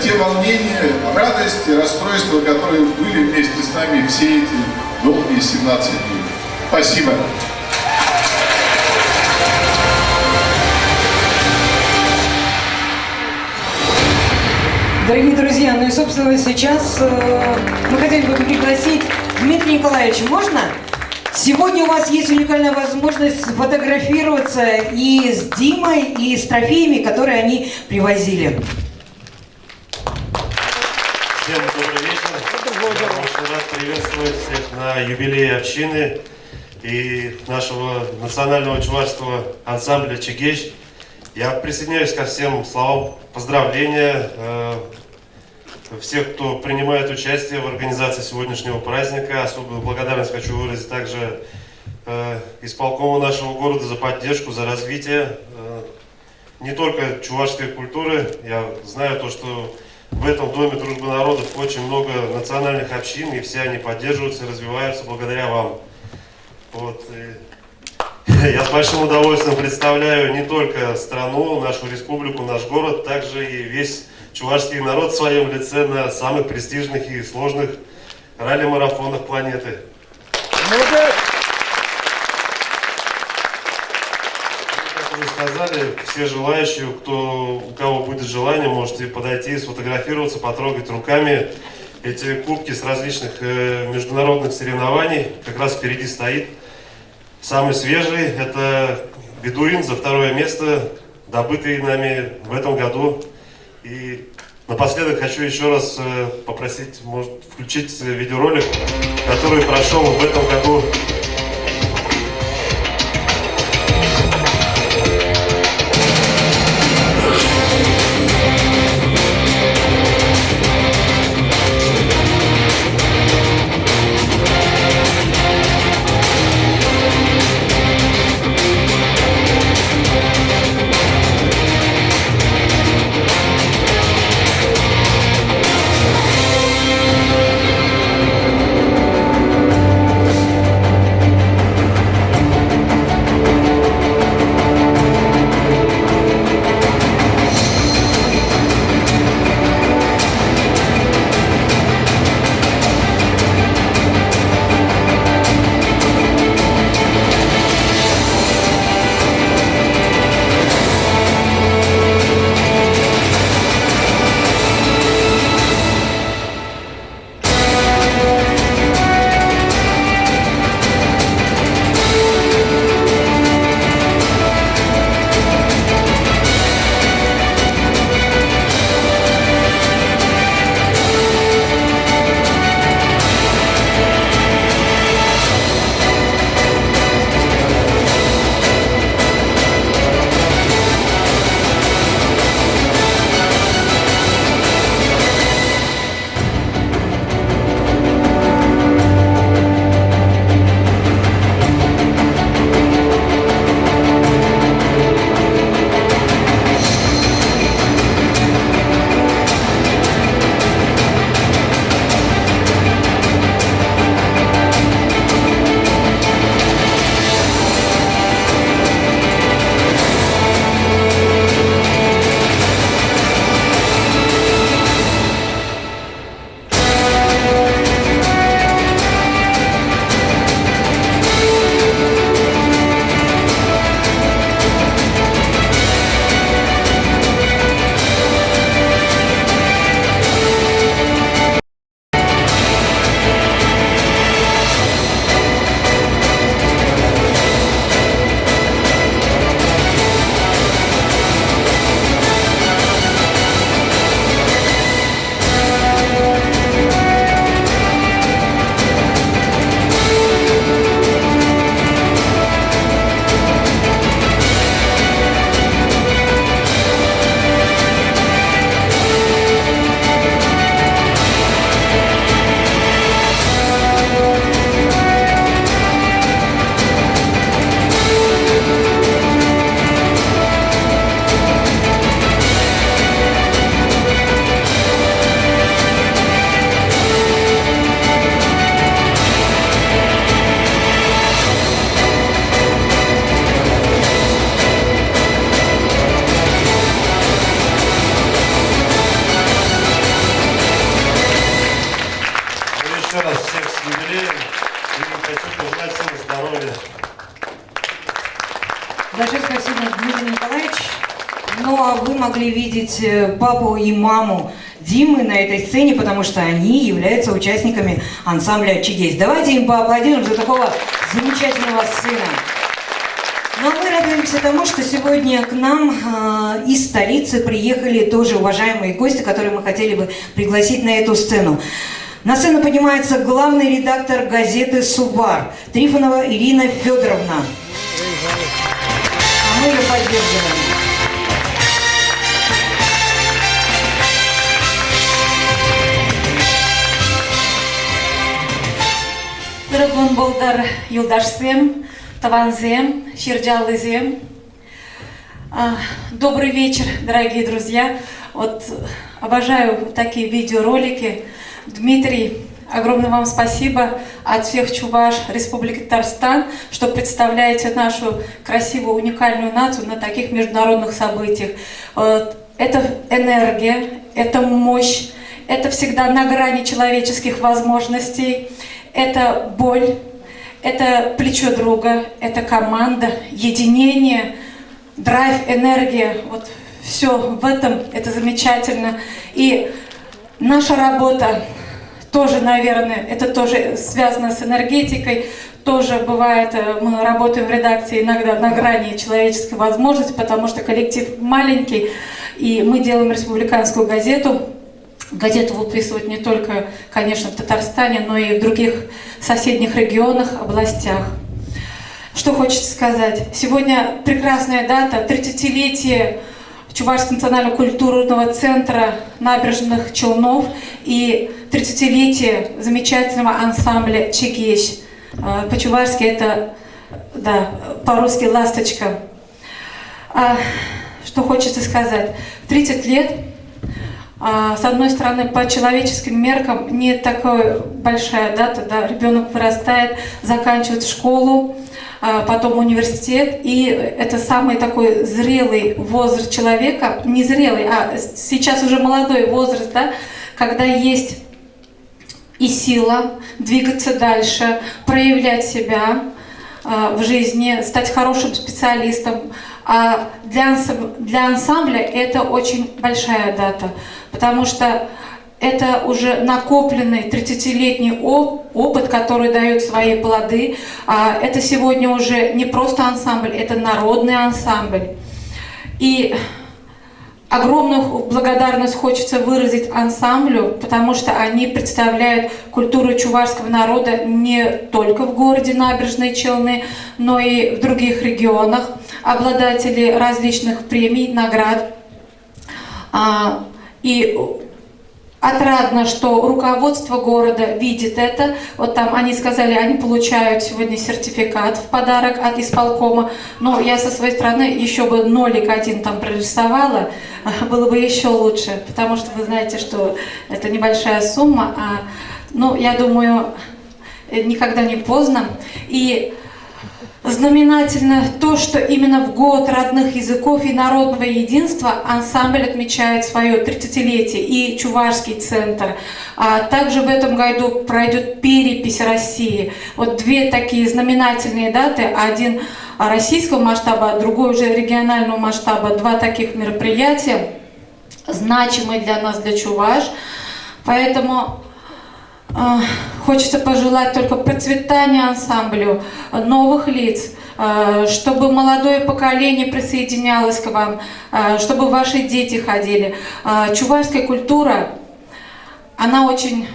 те волнения, радости, расстройства, которые были вместе с нами все эти долгие 17 дней. Спасибо. Дорогие друзья, ну и, собственно, сейчас мы хотели бы пригласить Дмитрия Николаевича. Можно? Сегодня у вас есть уникальная возможность сфотографироваться и с Димой, и с трофеями, которые они привозили. Всем добрый вечер. Я очень рад приветствовать всех на юбилее общины и нашего национального чувашского ансамбля «Чегеш». Я присоединяюсь ко всем словам поздравления всех, кто принимает участие в организации сегодняшнего праздника. Особую благодарность хочу выразить также исполкому нашего города за поддержку, за развитие не только чувашской культуры. Я знаю то, что в этом Доме дружбы народов очень много национальных общин, и все они поддерживаются и развиваются благодаря вам. Вот. Я с большим удовольствием представляю не только страну, нашу республику, наш город, также и весь чувашский народ в своем лице на самых престижных и сложных ралли-марафонах планеты. Молодец! Как уже сказали, все желающие, у кого будет желание, можете подойти, сфотографироваться, потрогать руками эти кубки с различных международных соревнований. Как раз впереди стоит самый свежий, это «Бедуин» за второе место, добытый нами в этом году. И напоследок хочу еще раз попросить, может, включить видеоролик, который прошел в этом году. всех с юбилеем и хочу пожелать всем здоровья. Большое спасибо, Дмитрий Николаевич. Ну, а вы могли видеть папу и маму Димы на этой сцене, потому что они являются участниками ансамбля «Чегесь». Давайте им поаплодируем за такого замечательного сына. Ну а мы радуемся тому, что сегодня к нам из столицы приехали тоже уважаемые гости, которые мы хотели бы пригласить на эту сцену. На сцену поднимается главный редактор газеты «Сувар» Трифонова Ирина Федоровна. А мы ее поддерживаем. Ырӑ кун пултӑр, юлташсем, тӑвансем, ҫырчаллисем. Добрый вечер, дорогие друзья. Вот обожаю такие видеоролики. Дмитрий, огромное вам спасибо от всех чуваш Республики Татарстан, что представляете нашу красивую, уникальную нацию на таких международных событиях. Это энергия, это мощь, это всегда на грани человеческих возможностей, это боль, это плечо друга, это команда, единение, драйв, энергия. Вот все в этом, это замечательно. И наша работа тоже, наверное, это тоже связано с энергетикой, тоже бывает, мы работаем в редакции иногда на грани человеческой возможности, потому что коллектив маленький, и мы делаем республиканскую газету. Газету выписывают не только, конечно, в Татарстане, но и в других соседних регионах, областях. Что хочется сказать? Сегодня прекрасная дата, 30-летие Чувашского национального культурного центра набережных Челнов и 30-летие замечательного ансамбля «Чегещ». По-чувашски это, да, по-русски «Ласточка». Что хочется сказать? 30 лет, с одной стороны, по человеческим меркам не такая большая дата, да, ребенок вырастает, заканчивает школу, потом университет, и это самый такой зрелый возраст человека, не зрелый, а сейчас уже молодой возраст, да, когда есть и сила двигаться дальше, проявлять себя в жизни, стать хорошим специалистом. А для ансамбля это очень большая дата, потому что это уже накопленный 30-летний опыт, который дает свои плоды. А это сегодня уже не просто ансамбль, это народный ансамбль. И огромную благодарность хочется выразить ансамблю, потому что они представляют культуру чувашского народа не только в городе Набережные Челны, но и в других регионах, обладатели различных премий, наград. И отрадно, что руководство города видит это. Вот там они сказали, они получают сегодня сертификат в подарок от исполкома. Но я со своей стороны еще бы нолик один там прорисовала, было бы еще лучше, потому что вы знаете, что это небольшая сумма. Я думаю, никогда не поздно. И знаменательно то, что именно в год родных языков и народного единства ансамбль отмечает свое 30-летие и Чувашский центр. А также в этом году пройдет перепись России. Вот две такие знаменательные даты, один российского масштаба, другой уже регионального масштаба. Два таких мероприятия, значимые для нас, для чуваш. Поэтому хочется пожелать только процветания ансамблю, новых лиц, чтобы молодое поколение присоединялось к вам, чтобы ваши дети ходили. Чувашская культура, она очень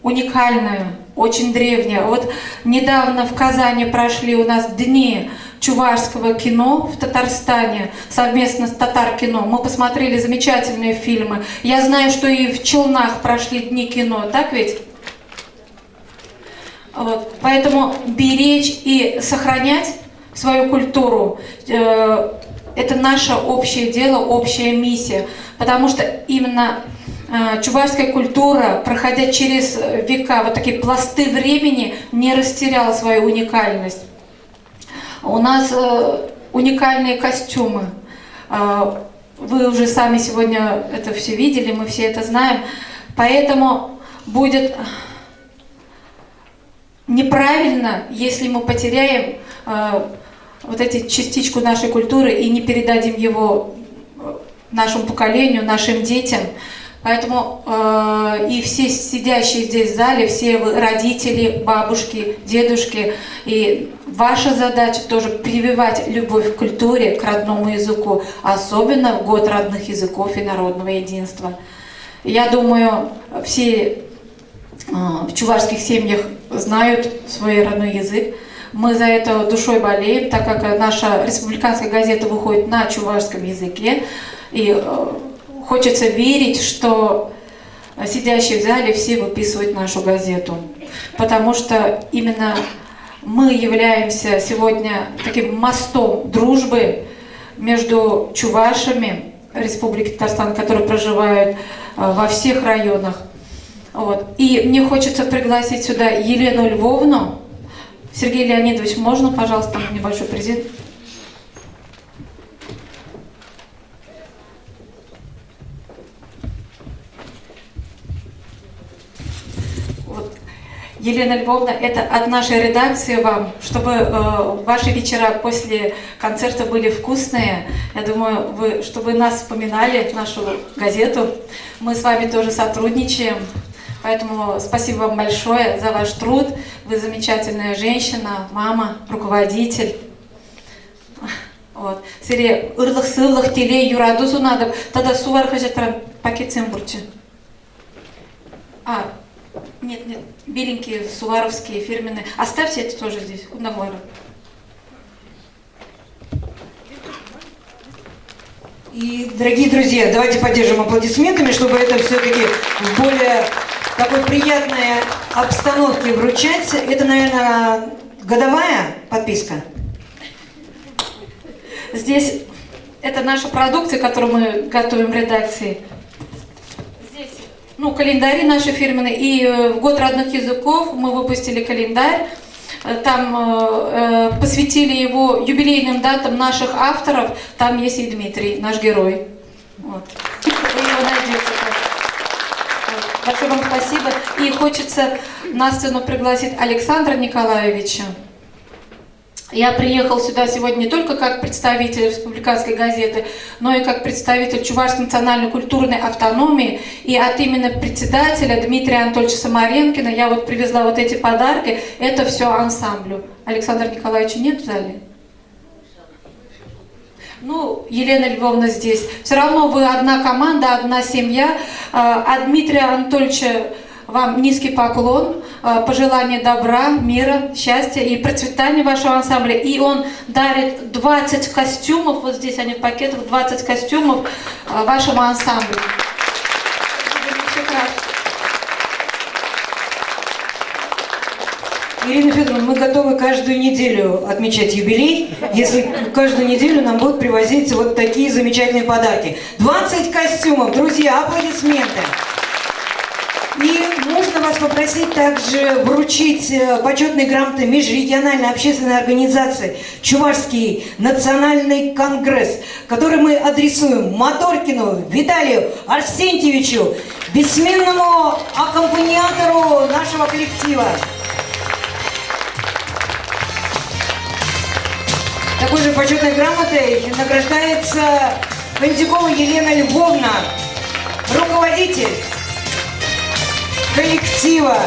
уникальная, очень древняя. Вот недавно в Казани прошли у нас дни чувашского кино в Татарстане совместно с Татаркино. Мы посмотрели замечательные фильмы. Я знаю, что и в Челнах прошли дни кино, так ведь? Вот. Поэтому беречь и сохранять свою культуру это наше общее дело, общая миссия. Потому что именно чувашская культура, проходя через века, вот такие пласты времени, не растеряла свою уникальность. У нас уникальные костюмы. Вы уже сами сегодня это все видели, мы все это знаем. Поэтому будет неправильно, если мы потеряем вот эти частичку нашей культуры и не передадим его нашему поколению, нашим детям. Поэтому и все сидящие здесь в зале, все вы родители, бабушки, дедушки, и ваша задача тоже прививать любовь к культуре, к родному языку, особенно в год родных языков и народного единства. Я думаю, все в чувашских семьях знают свой родной язык. Мы за это душой болеем, так как наша республиканская газета выходит на чувашском языке. И хочется верить, что сидящие в зале все выписывают нашу газету. Потому что именно мы являемся сегодня таким мостом дружбы между чувашами Республики Татарстан, которые проживают во всех районах. Вот. И мне хочется пригласить сюда Елену Львовну. Сергей Леонидович, можно, пожалуйста, небольшой презент? Вот. Елена Львовна, это от нашей редакции вам, чтобы ваши вечера после концерта были вкусные. Я думаю, вы, чтобы нас вспоминали, нашу газету. Мы с вами тоже сотрудничаем. Поэтому спасибо вам большое за ваш труд. Вы замечательная женщина, мама, руководитель. Вот. Сире ырлӑх-сывлӑх, телей, юрату сунатӑп. Тата Сувар хаҫатран пакетсем пурччӗ. А, нет, нет, беленькие суваровские фирменные. Оставьте это тоже здесь, кунда И, дорогие друзья, давайте поддержим аплодисментами, чтобы это все-таки в более такой приятной обстановке вручать. Это, наверное, годовая подписка? Здесь это наша продукция, которую мы готовим в редакции. Здесь, ну, календари наши фирменные. И в год родных языков мы выпустили календарь. Там посвятили его юбилейным датам наших авторов. Там есть и Дмитрий, наш герой. Вот. Вы его найдете. Вот. Большое вам спасибо. И хочется на сцену пригласить Александра Николаевича. Я приехал сюда сегодня не только как представитель республиканской газеты, но и как представитель Чувашской национальной культурной автономии. И от имени председателя Дмитрия Анатольевича Самаренкина я вот привезла вот эти подарки. Это все ансамблю. Александра Николаевича нет в зале? Ну, Елена Львовна здесь. Все равно вы одна команда, одна семья. От Дмитрия Анатольевича вам низкий поклон, пожелание добра, мира, счастья и процветания вашего ансамбля. И он дарит 20 костюмов, вот здесь они в пакетах, 20 костюмов вашему ансамблю. Ирина Федоровна, мы готовы каждую неделю отмечать юбилей, если каждую неделю нам будут привозить вот такие замечательные подарки. 20 костюмов, друзья, аплодисменты! И можно вас попросить также вручить почетные грамоты межрегиональной общественной организации «Чувашский национальный конгресс», который мы адресуем Моторкину Виталию Арсентьевичу, бессменному аккомпаниатору нашего коллектива. Такой же почетной грамотой награждается Кондюкова Елена Львовна, руководитель коллектива.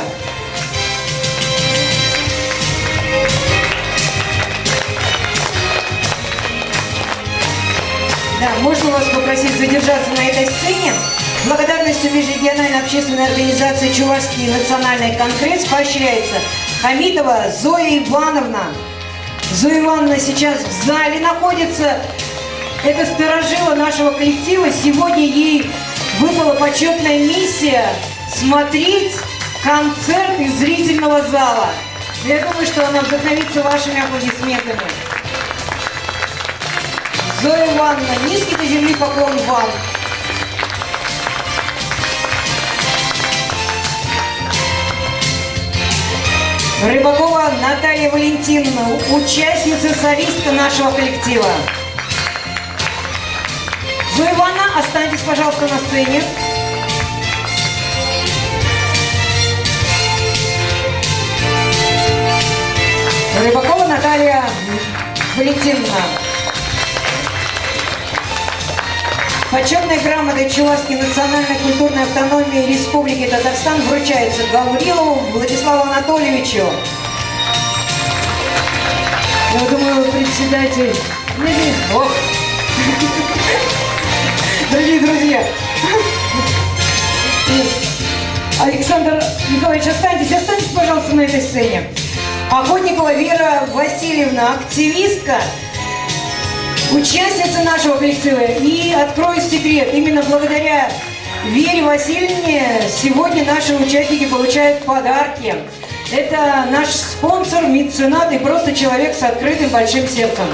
Да, можно вас попросить задержаться на этой сцене? Благодарностью межрегиональной общественной организации «Чувашский национальный конгресс» поощряется Хамитова Зоя Ивановна. Зоя Ивановна сейчас в зале находится. Это старожила нашего коллектива. Сегодня ей выпала почетная миссия смотреть концерт из зрительного зала. Я думаю, что она вдохновится вашими аплодисментами. Зоя Ивановна, низкий до земли поклон вам. Рыбакова Наталья Валентиновна, участница, солистка нашего коллектива. Зоя Ивановна, останьтесь, пожалуйста, на сцене. Рыбакова Наталья Валентиновна. Почетная грамота Чувашской национальной культурной автономии Республики Татарстан вручается Гаврилову Владиславу Анатольевичу. Я думаю, председатель... Ох. Дорогие друзья, Александр Николаевич, останьтесь, останьтесь, пожалуйста, на этой сцене. Охотникова Вера Васильевна, активистка, участница нашего коллектива. И открою секрет, именно благодаря Вере Васильевне сегодня наши участники получают подарки. Это наш спонсор, меценат и просто человек с открытым большим сердцем.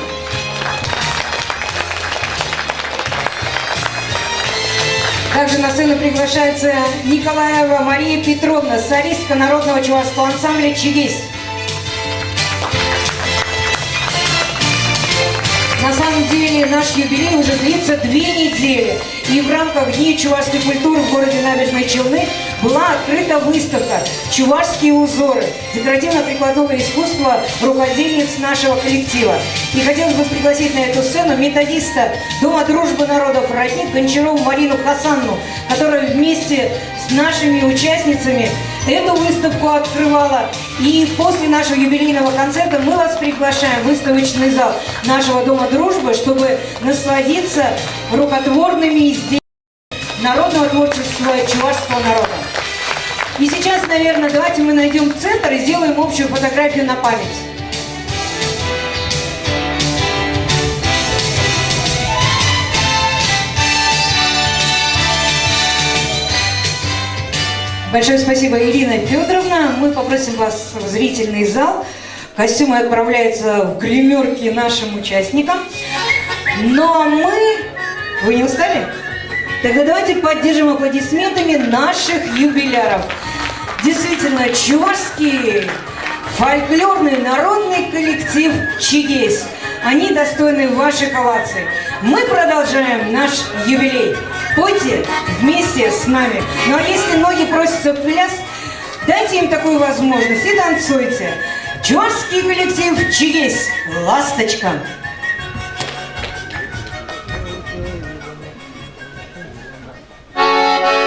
Также на сцену приглашается Николаева Мария Петровна, солистка народного чувашского ансамбля «Чигис». На самом деле наш юбилей уже длится 2 недели. И в рамках Дней чувашской культуры в городе Набережные Челны была открыта выставка «Чувашские узоры» декоративно-прикладного искусства рукодельниц нашего коллектива. И хотелось бы пригласить на эту сцену методиста Дома дружбы народов «Родник» Гончарову Марину Хасанну, которая вместе с нашими участницами эту выставку открывала. И после нашего юбилейного концерта мы вас приглашаем в выставочный зал нашего Дома дружбы, чтобы насладиться рукотворными изделиями народного творчества чувашского народа. И сейчас, наверное, давайте мы найдем центр и сделаем общую фотографию на память. Большое спасибо, Ирина Федоровна. Мы попросим вас в зрительный зал. Костюмы отправляются в гримерки нашим участникам. Ну а мы... Вы не устали? Тогда давайте поддержим аплодисментами наших юбиляров. Действительно, чувашский фольклорный народный коллектив «Чигесь». Они достойны ваших оваций. Мы продолжаем наш юбилей. Пойте вместе с нами. Ну а если ноги просятся в пляс, дайте им такую возможность и танцуйте. Чувашский коллектив «Чигесь». «Ласточка». Thank you.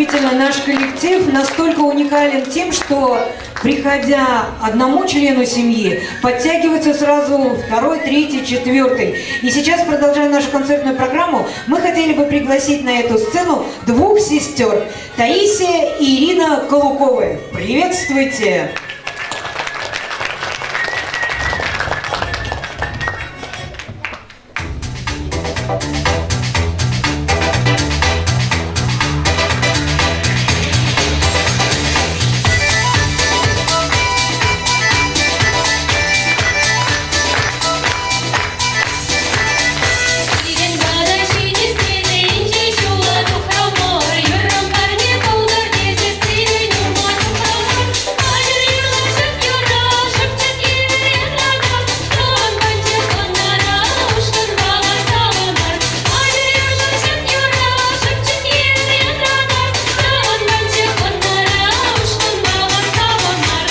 Действительно, наш коллектив настолько уникален тем, что, приходя одному члену семьи, подтягивается сразу второй, третий, четвертый. И сейчас, продолжая нашу концертную программу, мы хотели бы пригласить на эту сцену двух сестер – Таисия и Ирина Калуковы. Приветствуйте! Сирӗн пата ҫитес тесе инҫе ҫула тухрӑмӑр, юррӑм парне пултӑр тесе сирӗн умма тухрӑмӑр. Атьӑр юрлар ҫак юрра, шӑпчӑк евӗр янратар, тӑван панчӑк хӑнара ушкӑнпала савӑнар. Атьӑр юрлар ҫак юрра, шӑпчӑк евӗр янратар, тӑван панчӑк хӑнара ушкӑнпала савӑнар.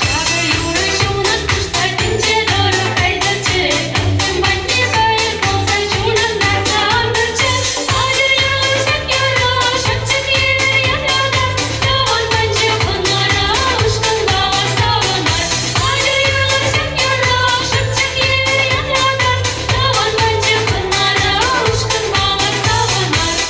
Ҫакӑ юрӑ ҫунат хушса тӗнче тӑрӑх кайтӑрччӗ, туссем патне кайӑк пулса ҫунаттарса антӑрччӗ. Атьӑр юрлар ҫак юрра, шӑпчӑк евӗр янратар, тӑван панчӑк хӑнара ушкӑнпала савӑнар. Атьӑр юрлар ҫак юрра, шӑпчӑк евӗр янратар, тӑван панчӑк хӑнара ушкӑнпала савӑнар.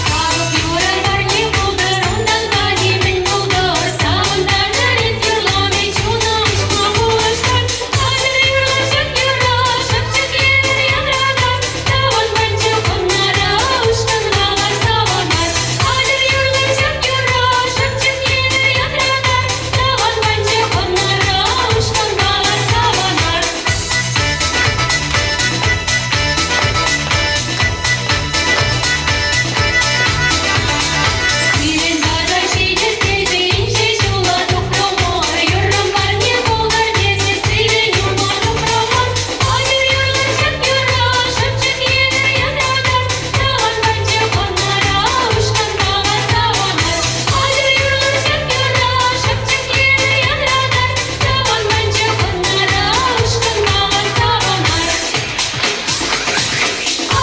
Савӑк юрӑ парне пултӑр, унтан пани мӗн пултӑр, савӑнтартӑр эс юрлани чуна уҫма пулӑштӑр. Атьӑр юрлар ҫак юрра, шӑпчӑк евӗр янратар, тӑван панчӑк хӑнара ушкӑнпала савӑнар. Атьӑр юрлар ҫак юрра, шӑпчӑк евӗр янратар, тӑван панчӑк хӑнара ушкӑнпала савӑнар. Сирӗн пата ҫитес тесе инҫе ҫула тухрӑмӑр, юррӑм парне пултӑр тесе сирӗн умма тухрӑмӑр. Атьӑр юрлар ҫак юрра, шӑпчӑк евӗр янратар, тӑван панчӑк хӑнара ушкӑнпала савӑнар. Атьӑр юрлар ҫак юрра, шӑпчӑк евӗр янратар, тӑван панчӑк хӑнара ушкӑнпала савӑнар.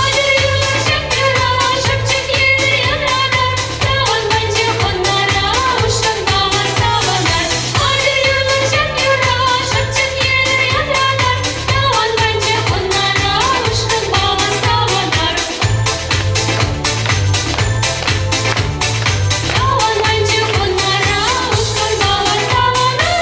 Атьӑр юрлар ҫак юрра, шӑпчӑк евӗр янратар, тӑван панчӑк хӑнара ушкӑнпала савӑнар. Атьӑр юрлар ҫак юрра, шӑпчӑк евӗр янратар, тӑван панчӑк хӑнара ушкӑнпала савӑнар. Тӑван панчӑк хӑнара ушкӑнпала савӑнар.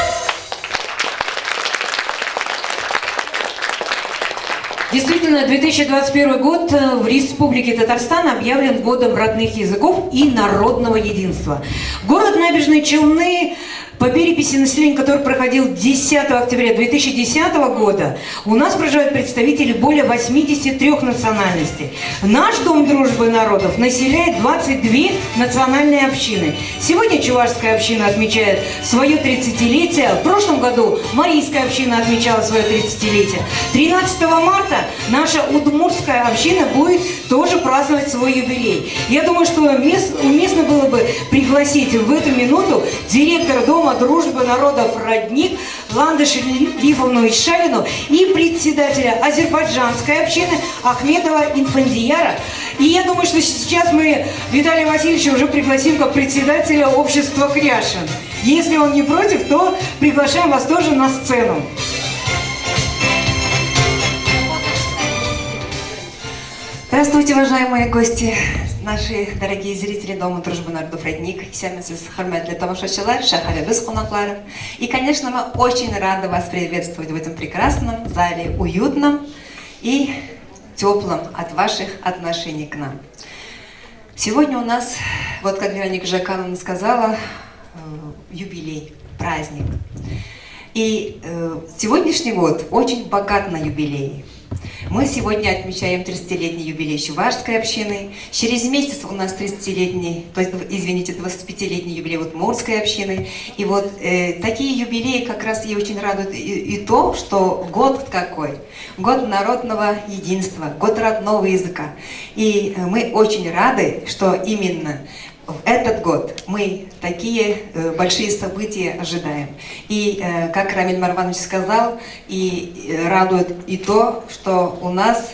Действительно, 2021 год в Республике Татарстан объявлен годом родных языков и народного единства. Город Набережные Челны по переписи населения, который проходил 10 октября 2010 года, у нас проживают представители более 83 национальностей. Наш Дом дружбы народов населяет 22 национальные общины. Сегодня чувашская община отмечает свое 30-летие. В прошлом году марийская община отмечала свое 30-летие. 13 марта наша удмуртская община будет тоже праздновать свой юбилей. Я думаю, что уместно было бы пригласить в эту минуту директора Дома дружбы народов «Родник» Ландыш Лифовну Ишалину и председателя азербайджанской общины Ахмедова Инфандияра. И я думаю, что сейчас мы Виталия Васильевича уже пригласим как председателя общества Кряшин. Если он не против, то приглашаем вас тоже на сцену. Здравствуйте, уважаемые гости, наши дорогие зрители Дома дружбы народов «Родник», Исәнмесез, хөрмәтле тамашачылар, шәһәребез кунаклары. И, конечно, мы очень рады вас приветствовать в этом прекрасном зале, уютном и теплом от ваших отношений к нам. Сегодня у нас, вот как Вероника Жакановна сказала, юбилей, праздник. И сегодняшний год очень богат на юбилеи. Мы сегодня отмечаем 30-летний юбилей Чувашской общины. Через месяц у нас 30-летний, то есть, извините, 25-летний юбилей Удмуртской общины. И вот э, такие юбилеи как раз и очень радуют и, и то, что год какой. Год народного единства, год родного языка. И э, мы очень рады, что именно в этот год мы такие э, большие события ожидаем. И, э, как Рамиль Марванович сказал, и радует и то, что у нас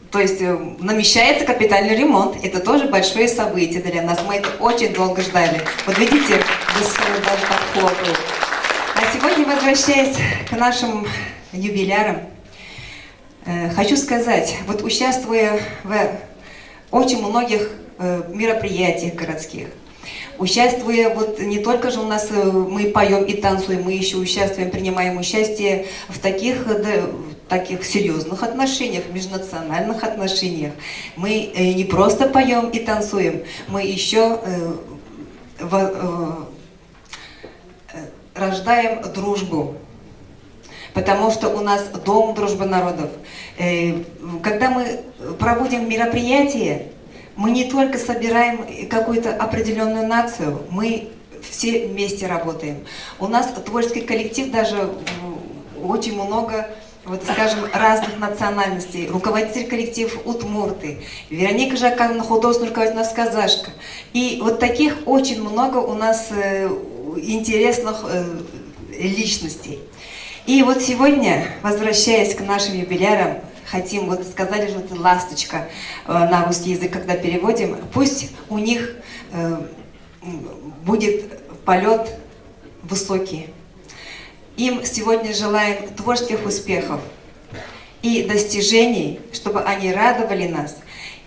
то есть намещается капитальный ремонт. Это тоже большое событие для нас. Мы это очень долго ждали. Вот видите, даже подхлопывают. А сегодня, возвращаясь к нашим юбилярам, хочу сказать, вот участвуя в очень многих мероприятиях городских, участвуя, вот не только же у нас мы поем и танцуем, мы еще участвуем, принимаем участие в таких, да, в таких серьезных отношениях, межнациональных отношениях. Мы не просто поем и танцуем, мы еще рождаем дружбу. Потому что у нас Дом дружбы народов. Когда мы проводим мероприятия, мы не только собираем какую-то определенную нацию, мы все вместе работаем. У нас творческий коллектив даже очень много, вот, скажем, разных национальностей. Руководитель коллектив удмурты, Вероника Жакановна, художественный руководитель у нас казашка. И вот таких очень много у нас интересных личностей. И вот сегодня, возвращаясь к нашим юбилярам, хотим, вот сказали же, вот ласточка на русский язык, когда переводим, пусть у них будет полет высокий. Им сегодня желаем творческих успехов и достижений, чтобы они радовали нас.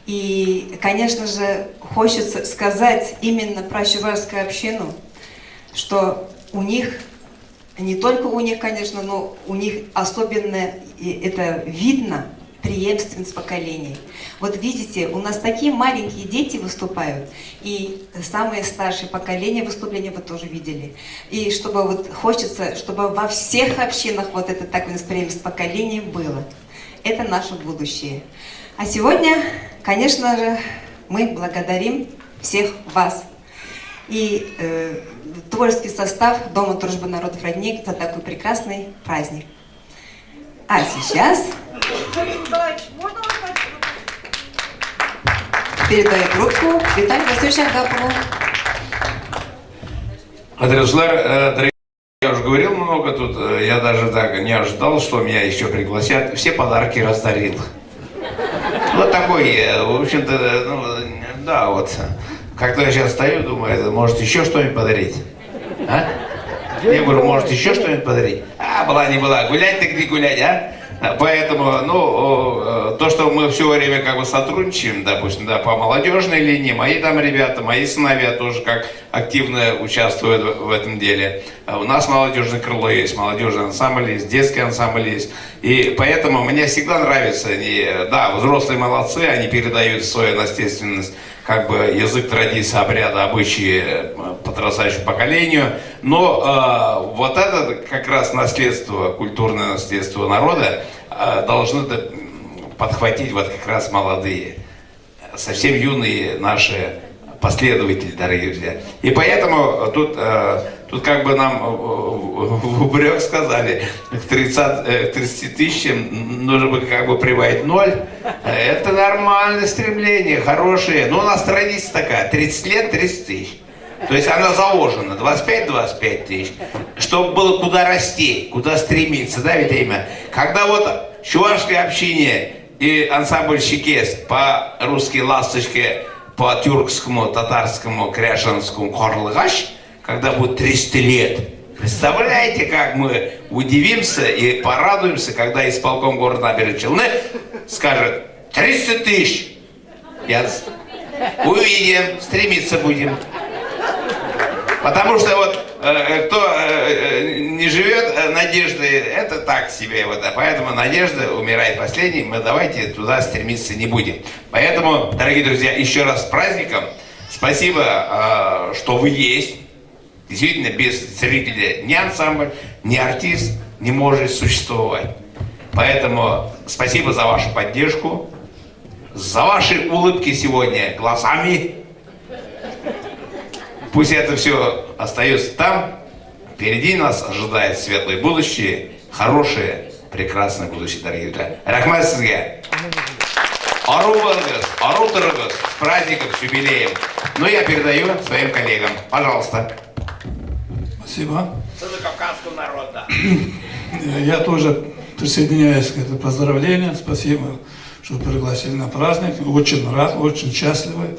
И, конечно же, хочется сказать именно про чувашскую общину, что у них, не только у них, конечно, но у них особенно это видно, преемственность поколений. Вот видите, у нас такие маленькие дети выступают, и самые старшие поколения выступления вы тоже видели. И чтобы вот хочется, чтобы во всех общинах вот это так преемственность поколений было. Это наше будущее. А сегодня, конечно же, мы благодарим всех вас. И творческий состав Дома дружбы народов «Родник» за такой прекрасный праздник. А сейчас передаю трубку Виталию Васильевичу Агапову. Адреслар, дорогие, я уже говорил много тут, я даже так не ожидал, что меня еще пригласят. Все подарки раздарил. Вот такой, в общем-то, ну, да, вот. Когда я сейчас стою, думаю, может еще что-нибудь подарить? А? Я говорю, может еще что-нибудь подарить? А, была не была, гулять так не гулять, а? Поэтому, ну, то, что мы все время как бы сотрудничаем, допустим, да, по молодежной линии, мои там ребята, мои сыновья тоже как активно участвуют в этом деле. У нас молодежное крыло есть, молодежный ансамбль есть, детский ансамбль есть. И поэтому мне всегда нравится, они, да, взрослые молодцы, они передают свою наследственность, как бы язык, традиции, обряды, обычаи подрастающему поколению. Но вот это как раз наследство, культурное наследство народа должны подхватить вот как раз молодые, совсем юные наши последователи, дорогие друзья. И поэтому тут, тут как бы нам в упрек сказали, к 30 тысячам нужно бы как бы прибавить 0. Это нормальное стремление, хорошее. Но у нас традиция такая, 30 лет, 30 тысяч. То есть она заложена, 25-25 тысяч, чтобы было куда расти, куда стремиться, да, ведь имя? Когда вот чувашской общине и ансамбль «Чикес» по-русски «Ласточки», по тюркскому, татарскому, кряшенскому «Карлыгач», когда будет 300 лет, представляете, как мы удивимся и порадуемся, когда исполком города Набережные Челны скажет 300 тысяч. Я... Увидим, стремиться будем. Потому что вот кто не живет надеждой, это так себе. Вот, а поэтому надежда умирает последней, мы давайте туда стремиться не будем. Поэтому, дорогие друзья, еще раз с праздником. Спасибо, что вы есть. Действительно, без зрителя ни ансамбль, ни артист не может существовать. Поэтому спасибо за вашу поддержку, за ваши улыбки сегодня глазами. Пусть это все остается там. Впереди нас ожидает светлое будущее, хорошее, прекрасное будущее, дорогие друзья. Рәхмәт сезгә. Арыу булыгыз, арыу торыгыз, с праздником, с юбилеем. Ну, я передаю своим коллегам. Пожалуйста. Спасибо. Сыну кавказского народа. Я тоже присоединяюсь к этому поздравлению. Спасибо, что пригласили на праздник. Очень рад, очень счастливый.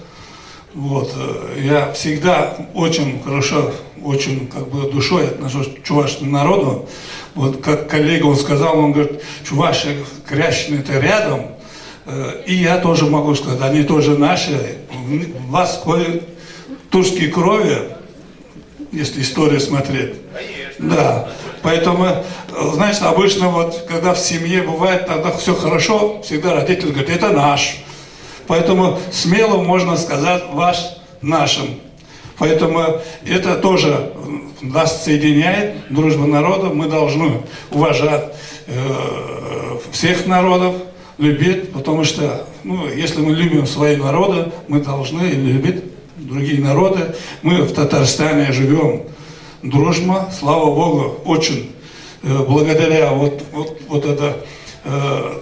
Вот. Я всегда очень хорошо, очень как бы душой отношусь к чувашскому народу. Вот как коллега он сказал, он говорит, чуваши, кряшены это рядом. И я тоже могу сказать, они тоже наши. В вас ходят турские крови, если историю смотреть. Конечно. Да. Поэтому, знаешь, обычно вот, когда в семье бывает, тогда все хорошо, всегда родители говорят, это наш. Поэтому смело можно сказать ваш нашим. Поэтому это тоже нас соединяет, дружба народа. Мы должны уважать всех народов, любить, потому что, ну, если мы любим свои народы, мы должны любить другие народы. Мы в Татарстане живем дружно, слава Богу, очень благодаря вот это,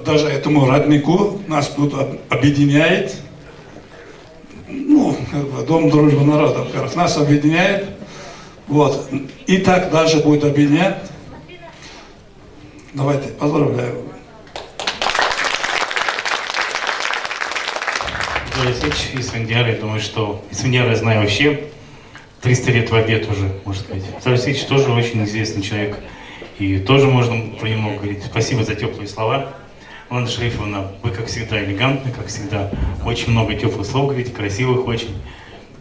даже этому роднику нас тут объединяет. Ну, как бы Дом дружбы народов, короче, нас объединяет. Вот. И так даже будет объединять. Давайте, поздравляю. Анатолий Алексеевич Исфандияр, я думаю, что Исфандияр я знаю вообще 300 лет в обед уже, можно сказать. Анатолий Алексеевич тоже очень известный человек, и тоже можно про него говорить. Спасибо за теплые слова. Лана Шарифовна, вы, как всегда, элегантны, как всегда, очень много теплых слов говорите, красивых очень.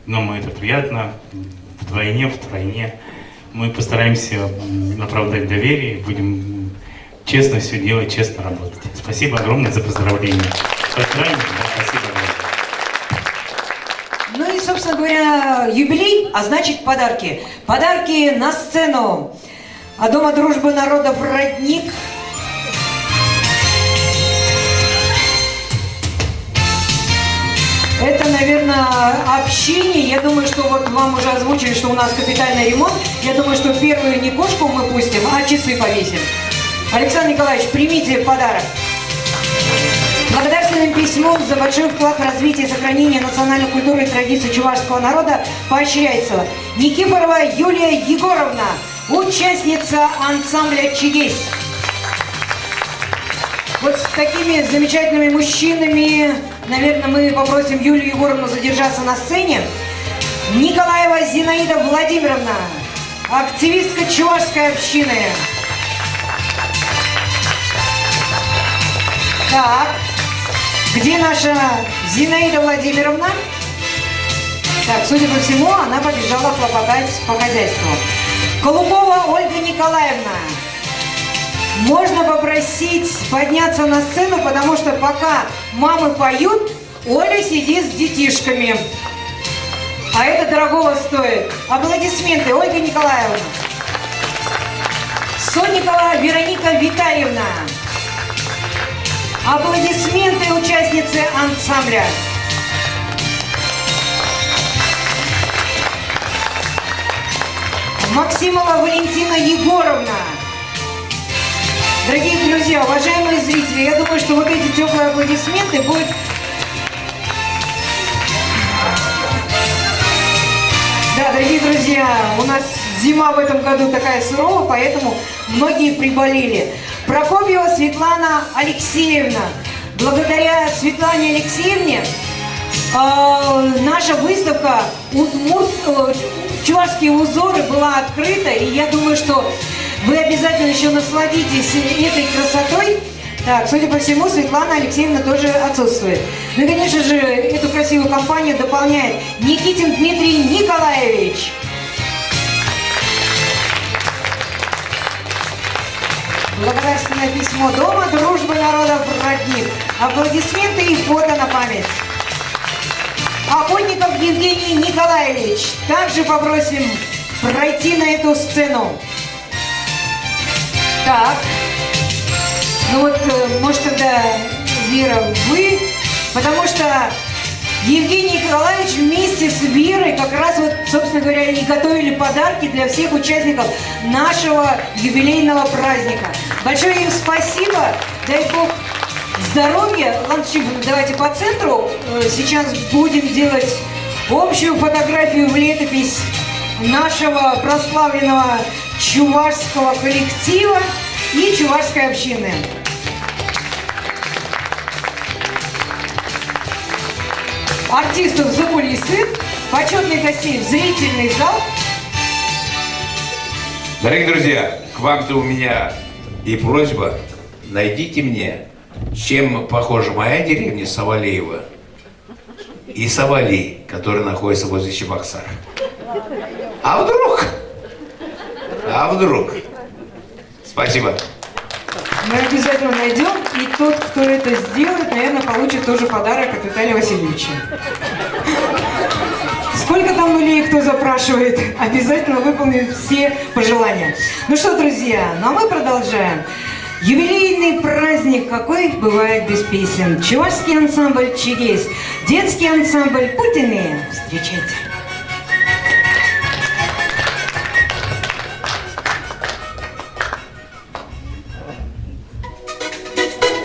Нам это приятно, вдвойне, втройне. Мы постараемся оправдать доверие, будем честно все делать, честно работать. Спасибо огромное за поздравления. Поздравляем, да, спасибо огромное. Ну и, собственно говоря, юбилей, а значит подарки. Подарки на сцену. А Дома дружбы народов «Родник». Это, наверное, общение. Я думаю, что вот вам уже озвучили, что у нас капитальный ремонт. Я думаю, что первую не кошку мы пустим, а часы повесим. Александр Николаевич, примите подарок. Благодарственным письмом за большой вклад в развитие и сохранение национальной культуры и традиций чувашского народа поощряется Никифорова Юлия Егоровна, участница ансамбля «Чегесь». Вот с такими замечательными мужчинами, наверное, мы попросим Юлию Егоровну задержаться на сцене. Николаева Зинаида Владимировна, активистка чувашской общины. Так, где наша Зинаида Владимировна? Так, судя по всему, она побежала хлопотать по хозяйству. Колубова Ольга Николаевна. Можно попросить подняться на сцену, потому что пока мамы поют, Оля сидит с детишками. А это дорогого стоит. Аплодисменты, Ольга Николаевна. Сонникова Вероника Витальевна. Аплодисменты участницы ансамбля. Максимова Валентина Егоровна. Дорогие друзья, уважаемые зрители, я думаю, что вот эти теплые аплодисменты будут... Да, дорогие друзья, у нас зима в этом году такая суровая, поэтому многие приболели. Прокопьева Светлана Алексеевна. Благодаря Светлане Алексеевне наша выставка «Чувашские узоры» была открыта, и я думаю, что вы обязательно еще насладитесь этой красотой. Так, судя по всему, Светлана Алексеевна тоже отсутствует. Ну и, конечно же, эту красивую компанию дополняет Никитин Дмитрий Николаевич. Благодарственное письмо Дома дружбы народов «Родник». Аплодисменты и фото на память. Охотников Евгений Николаевич. Также попросим пройти на эту сцену. Так. Ну вот, может, тогда, Вера, вы, потому что Евгений Николаевич вместе с Верой как раз вот, собственно говоря, и готовили подарки для всех участников нашего юбилейного праздника. Большое им спасибо. Дай Бог здоровья. Лана давайте по центру. Сейчас будем делать общую фотографию в летопись нашего прославленного чувашского коллектива и чувашской общины. Артистов за кулисы, почетных гостей в зрительный зал. Дорогие друзья, к вам-то у меня и просьба. Найдите мне, чем похожа моя деревня Савалиева и Савали, который находится возле Чебоксар. А вдруг? А вдруг? Спасибо. Мы обязательно найдем, и тот, кто это сделает, наверное, получит тоже подарок от Виталия Васильевича. Сколько там нулей кто запрашивает, обязательно выполним все пожелания. Ну что, друзья, ну а мы продолжаем. Юбилейный праздник какой бывает без песен. Чувашский ансамбль «Чегесь», детский ансамбль «Путины». Встречайте. Thank you.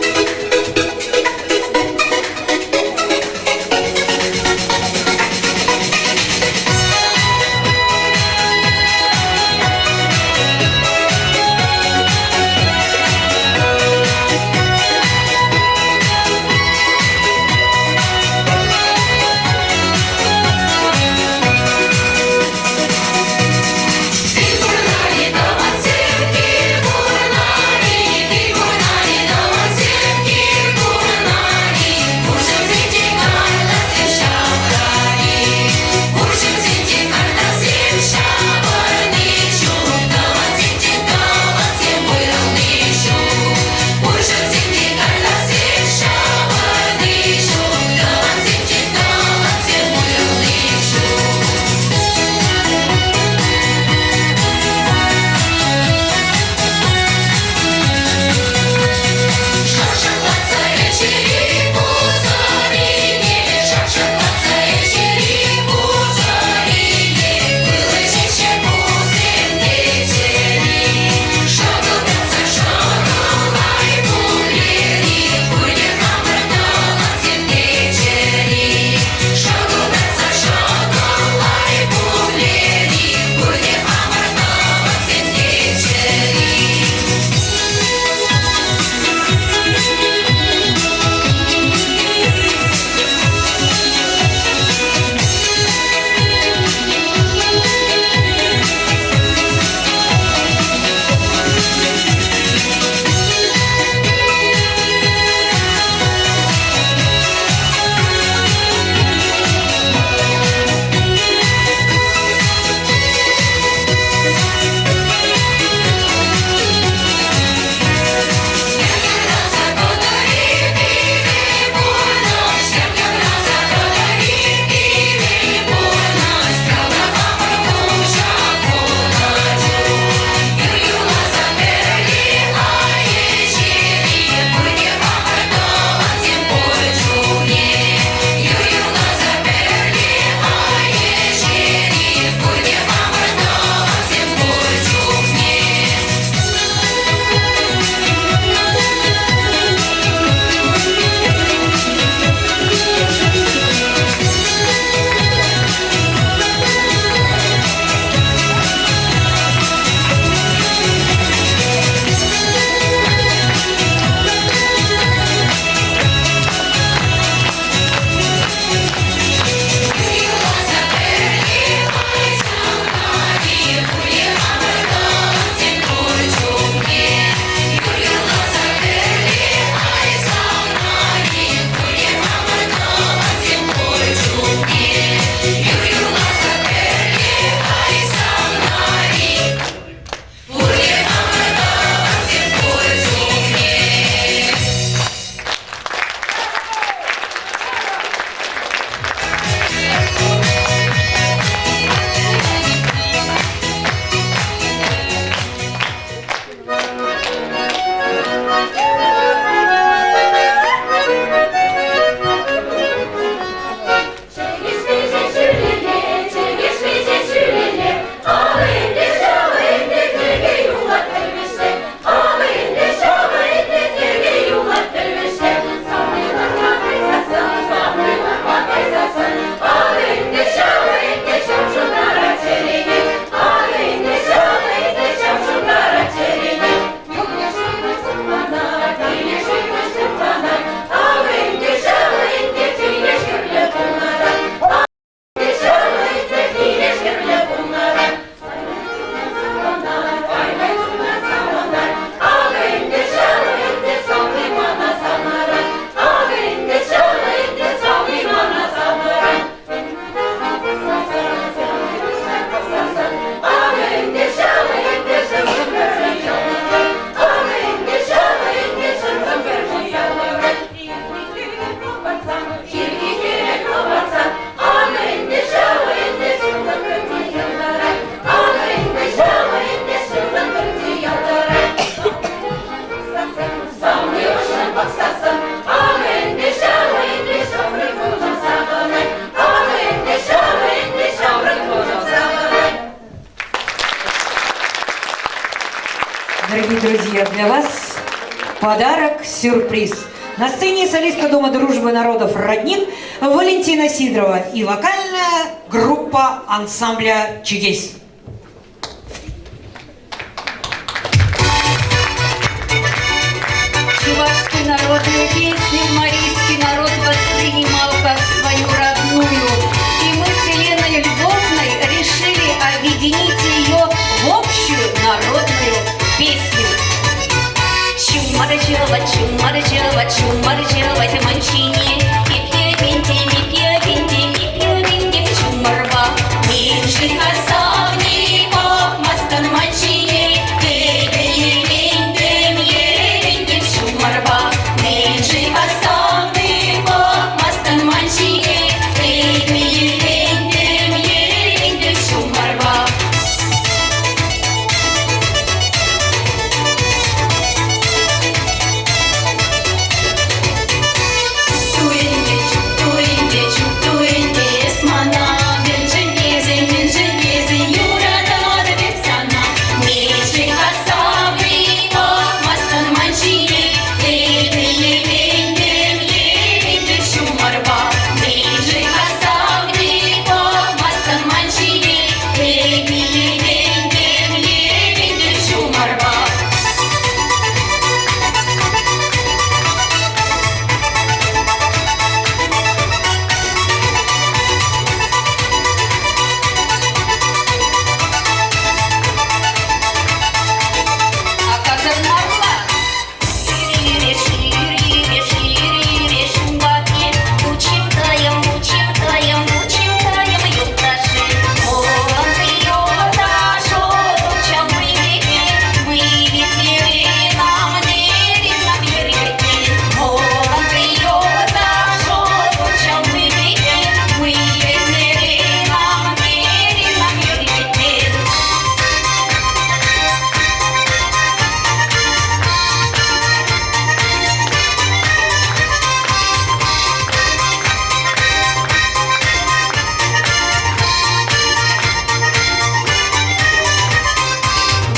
дорогие друзья, для вас подарок-сюрприз. На сцене солистка Дома дружбы народов «Родник» Валентина Сидорова и вокальная группа ансамбля «Чудес». Чувашскую народную песню марийский народ воспринимал как свою родную. И мы с Еленой Львовной решили объединить ее в общую народную песню. Чумарчева, чумарчева, чумарчева, манчини, чумарва, меньше косавников, мастан манчини, чумарва, меньше косавников, мастан манчини, чумарва.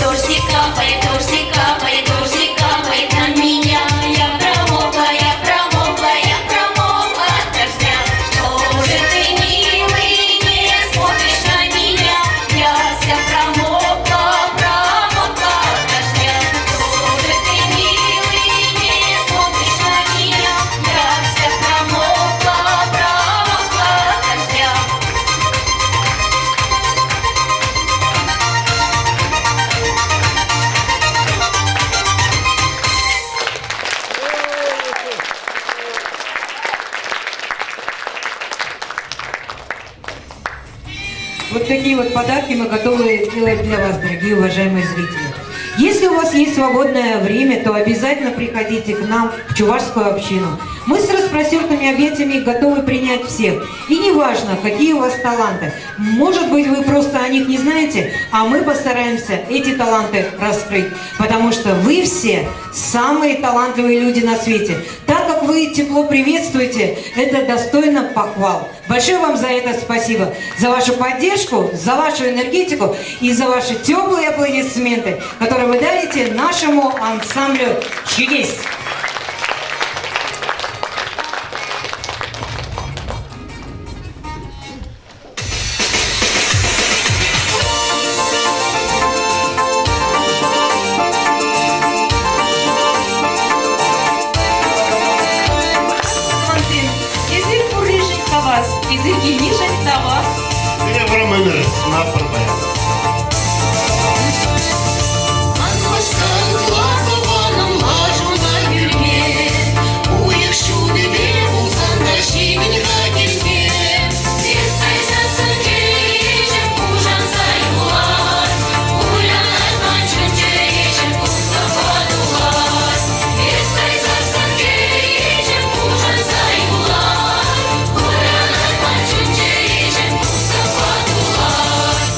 Дождик капает, дождик капает, дождик капает на меня. Я промокла, я промокла, я промокла от дождя. Что же ты, милый, не смотришь на меня? Я вся промокла, промокла от дождя. Что же ты, милый, не смотришь на меня? Я вся промокла, промокла от дождя. Вот такие вот подарки мы готовы делать для вас, дорогие уважаемые зрители. Если у вас есть свободное время, то обязательно приходите к нам в Чувашскую общину. Мы с распростертыми объятиями готовы принять всех. И неважно, какие у вас таланты. Может быть, вы просто о них не знаете, а мы постараемся эти таланты раскрыть. Потому что вы все самые талантливые люди на свете. Так как вы тепло приветствуете, это достойно похвал. Большое вам за это спасибо. За вашу поддержку, за вашу энергетику и за ваши теплые аплодисменты, которые вы дарите нашему ансамблю «Чудес». Тӑвансем, эсир пурришӗн хавас, эсир килнишӗн тавах. Сире вӑрӑм ӗмӗр сунатпӑр паян. Уйӑх ҫутипе пулсан та ҫитӗн-ха килме. Эс кайсассӑн чӗречӗм пушанса юлать. Кулянать ман чун-чӗреҫӗм хурлӑха тулать. Эс кайсассӑн чӗречӗм пушанса юлать. Кулянать ман чун-чӗреҫӗм хурлӑха тулать.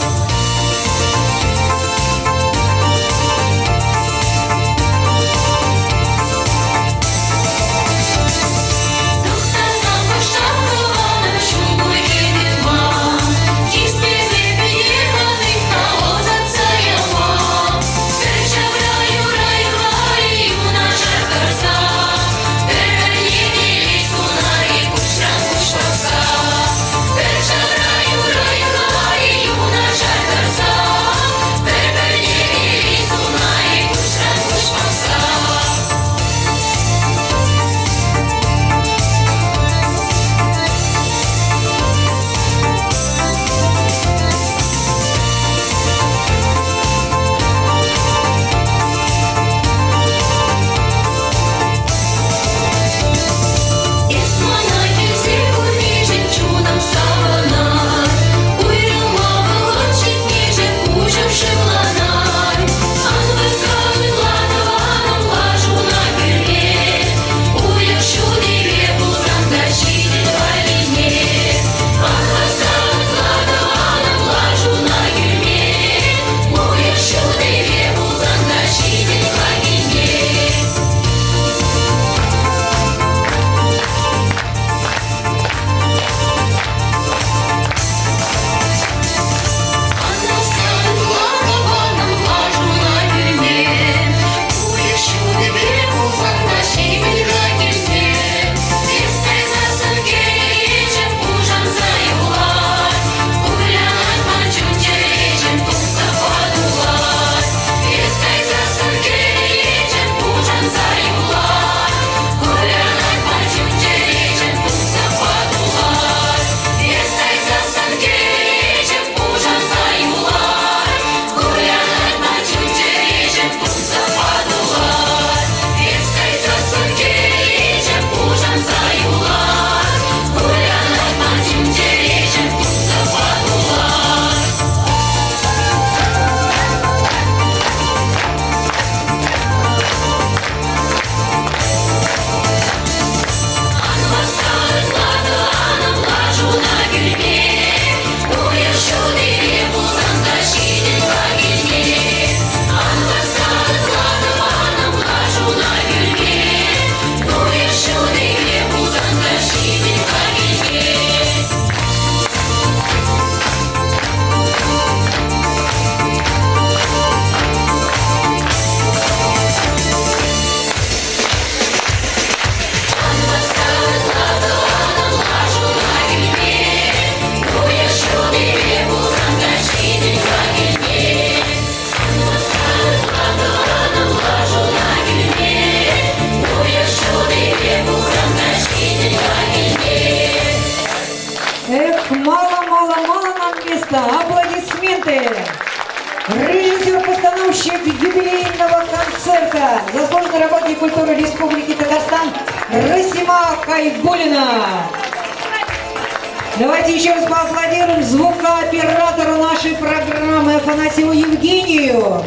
Аплодисменты! Режиссер-постановщик юбилейного концерта, заслуженный работник культуры Республики Татарстан Расима Хайбулина. Давайте еще раз поаплодируем звукооператору нашей программы Афанасьеву Евгению,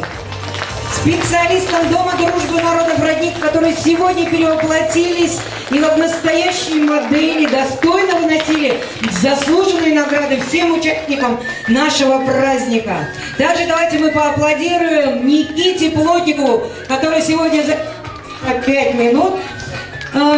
специалистам Дома дружбы народов «Родник», которые сегодня перевоплотились и как настоящие модели достойно выносили заслуженные награды всем участникам нашего праздника. Также давайте мы поаплодируем Никите Плотникову, который сегодня за 5 минут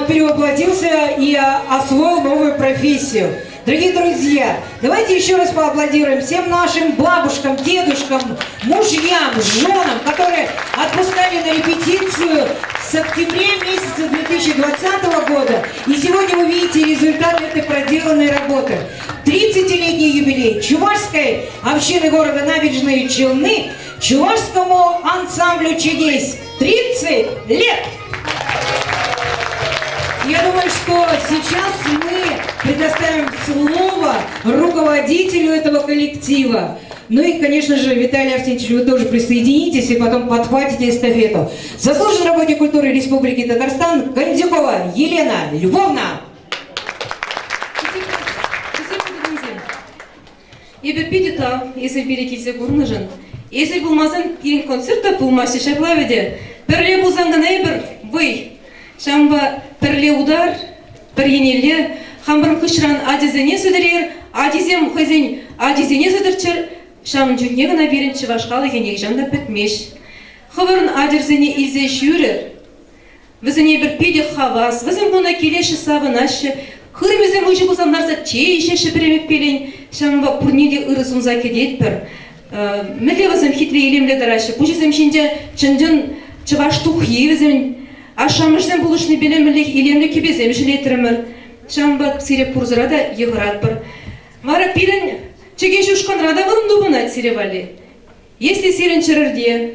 перевоплотился и освоил новую профессию. Дорогие друзья, давайте еще раз поаплодируем всем нашим бабушкам, дедушкам, мужьям, женам, которые отпускали на репетицию с октября месяца 2020 года. И сегодня вы видите результат этой проделанной работы. 30-летний юбилей Чувашской общины города Набережные Челны Чувашскому ансамблю «Чегейс» 30 лет! Я думаю, что сейчас мы предоставим слово руководителю этого коллектива. Ну и, конечно же, Виталий Арсеньевич, вы тоже присоединитесь и потом подхватите эстафету. Заслуженный работник культуры Республики Татарстан Кондюкова Елена Львовна. Эпӗ питӗ тав, эсир пире килсе курнӑшӑн. Эсир пулмасан пирӗн концерт та пулмастчӗ ҫапла вӗтӗ. Пӗрле пулсан кӑна эпир вӑй. Ҫавӑнпа пӗрле утар, пӗр енелле, хамӑр хыҫран ачасене сӗтӗрер, ачисем хӑйсен ачисене сӗтӗрччӗр. Ҫавӑн чухне кӑна пирӗн чӑваш халӑхӗ нихӑҫан та пӗтмест. Хӑвӑрӑн ачӑрсене илсе ҫӳрӗр. Вӗсене эпир питӗ хавас, вӗсем кунта килеҫҫӗ, савӑнаҫҫӗ. Хырӑмӗсем выҫӑ пулсан ларса чей ӗҫеҫҫӗ пӗремӗкпелен. Ҫавӑнпа пурне те ырӑ сунса кӗтетпӗр. Мӗнле вӗсем хитре илемлӗ тӑраҫҫӗ. Пуҫӗсем ҫинче чӑн-чӑн чӑваш тухйи вӗсен. Ашшӗ-амӑшӗсем пулӑшнипеле мӗнле илемлӗ кӗпесем ҫӗлетрӗмӗр. Ҫавӑнпа сире пурсӑра та йыхӑратпӑр. Вара пирӗн Чӗкеҫ ушкӑнра та вырӑн тупӑнать сире валли. Если сирӗн чӗрӗрте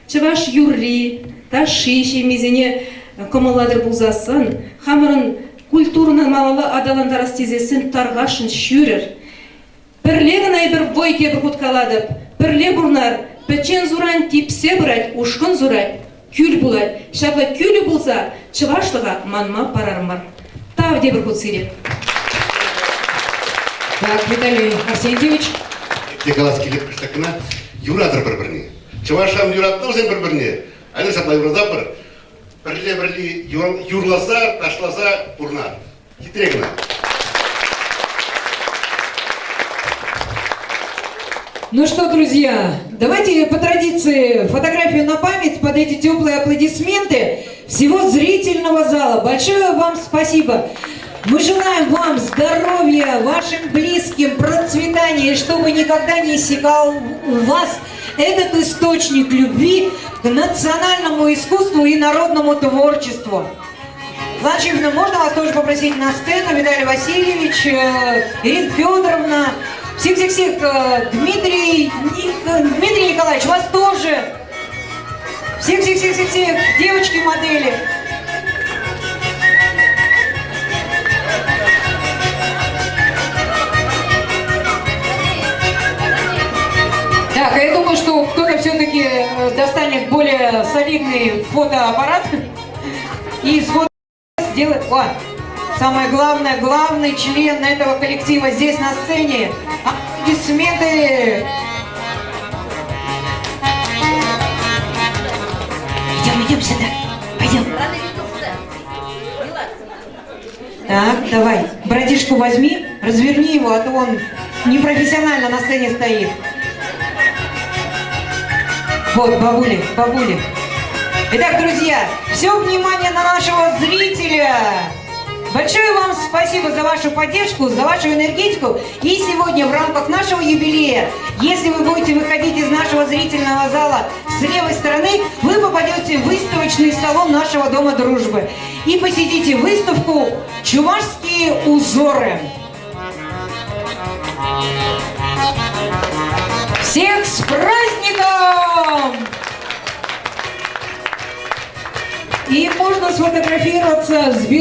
чӑваш юрри, ташши ҫемйисене кӑмӑллатӑр пулсассӑн, хамӑрӑн культурӑна малалла аталантарас тесессӗн тархасшӑн ҫӳрӗр. Пӗрле кӑна эпир вӑй тепӗр хут калатӑп, пӗрле пурнар, пӗччен суран типсе пырать, ушкӑн сурать, кӳл пулать. Ҫапла кӳлӗ пулса чӑвашлӑха манма парар мар. Тав тепӗр хут сире. Так, Виталий Арсентьевич. Те калас килет кӑна юратӑр пӗр-пӗрне. Чӑвашран юратнӑ вӗсем пӗр-пӗрне. Али ҫапла юрататпӑр. Пӗрле-пӗрле юрласа, ташласа пурӑнар. Хитре кӑна. Ну что, друзья, давайте по традиции фотографию на память под эти теплые аплодисменты всего зрительного зала. Большое вам спасибо. Мы желаем вам здоровья, вашим близким, процветания, и чтобы никогда не иссякал у вас этот источник любви к национальному искусству и народному творчеству. Владимировна, можно вас тоже попросить на сцену? Виталий Васильевич, Ирина Федоровна, всех-всех-всех, Дмитрий, Дмитрий Николаевич, вас тоже. Всех-всех-всех-всех, девочки-модели. Так, а я думаю, что кто-то все-таки достанет более солидный фотоаппарат и сфото сделает... О, самое главное, главный член этого коллектива здесь на сцене. Аплодисменты! Идем, идем сюда. Пойдем. Так, давай. Братишку возьми, разверни его, а то он непрофессионально на сцене стоит. Вот, бабули, бабули. Итак, друзья, все внимание на нашего зрителя. Большое вам спасибо за вашу поддержку, за вашу энергетику. И сегодня в рамках нашего юбилея, если вы будете выходить из нашего зрительного зала с левой стороны, вы попадете в выставочный салон нашего Дома дружбы и посетите выставку «Чувашские узоры». Всех с праздником! И можно сфотографироваться с ведущим.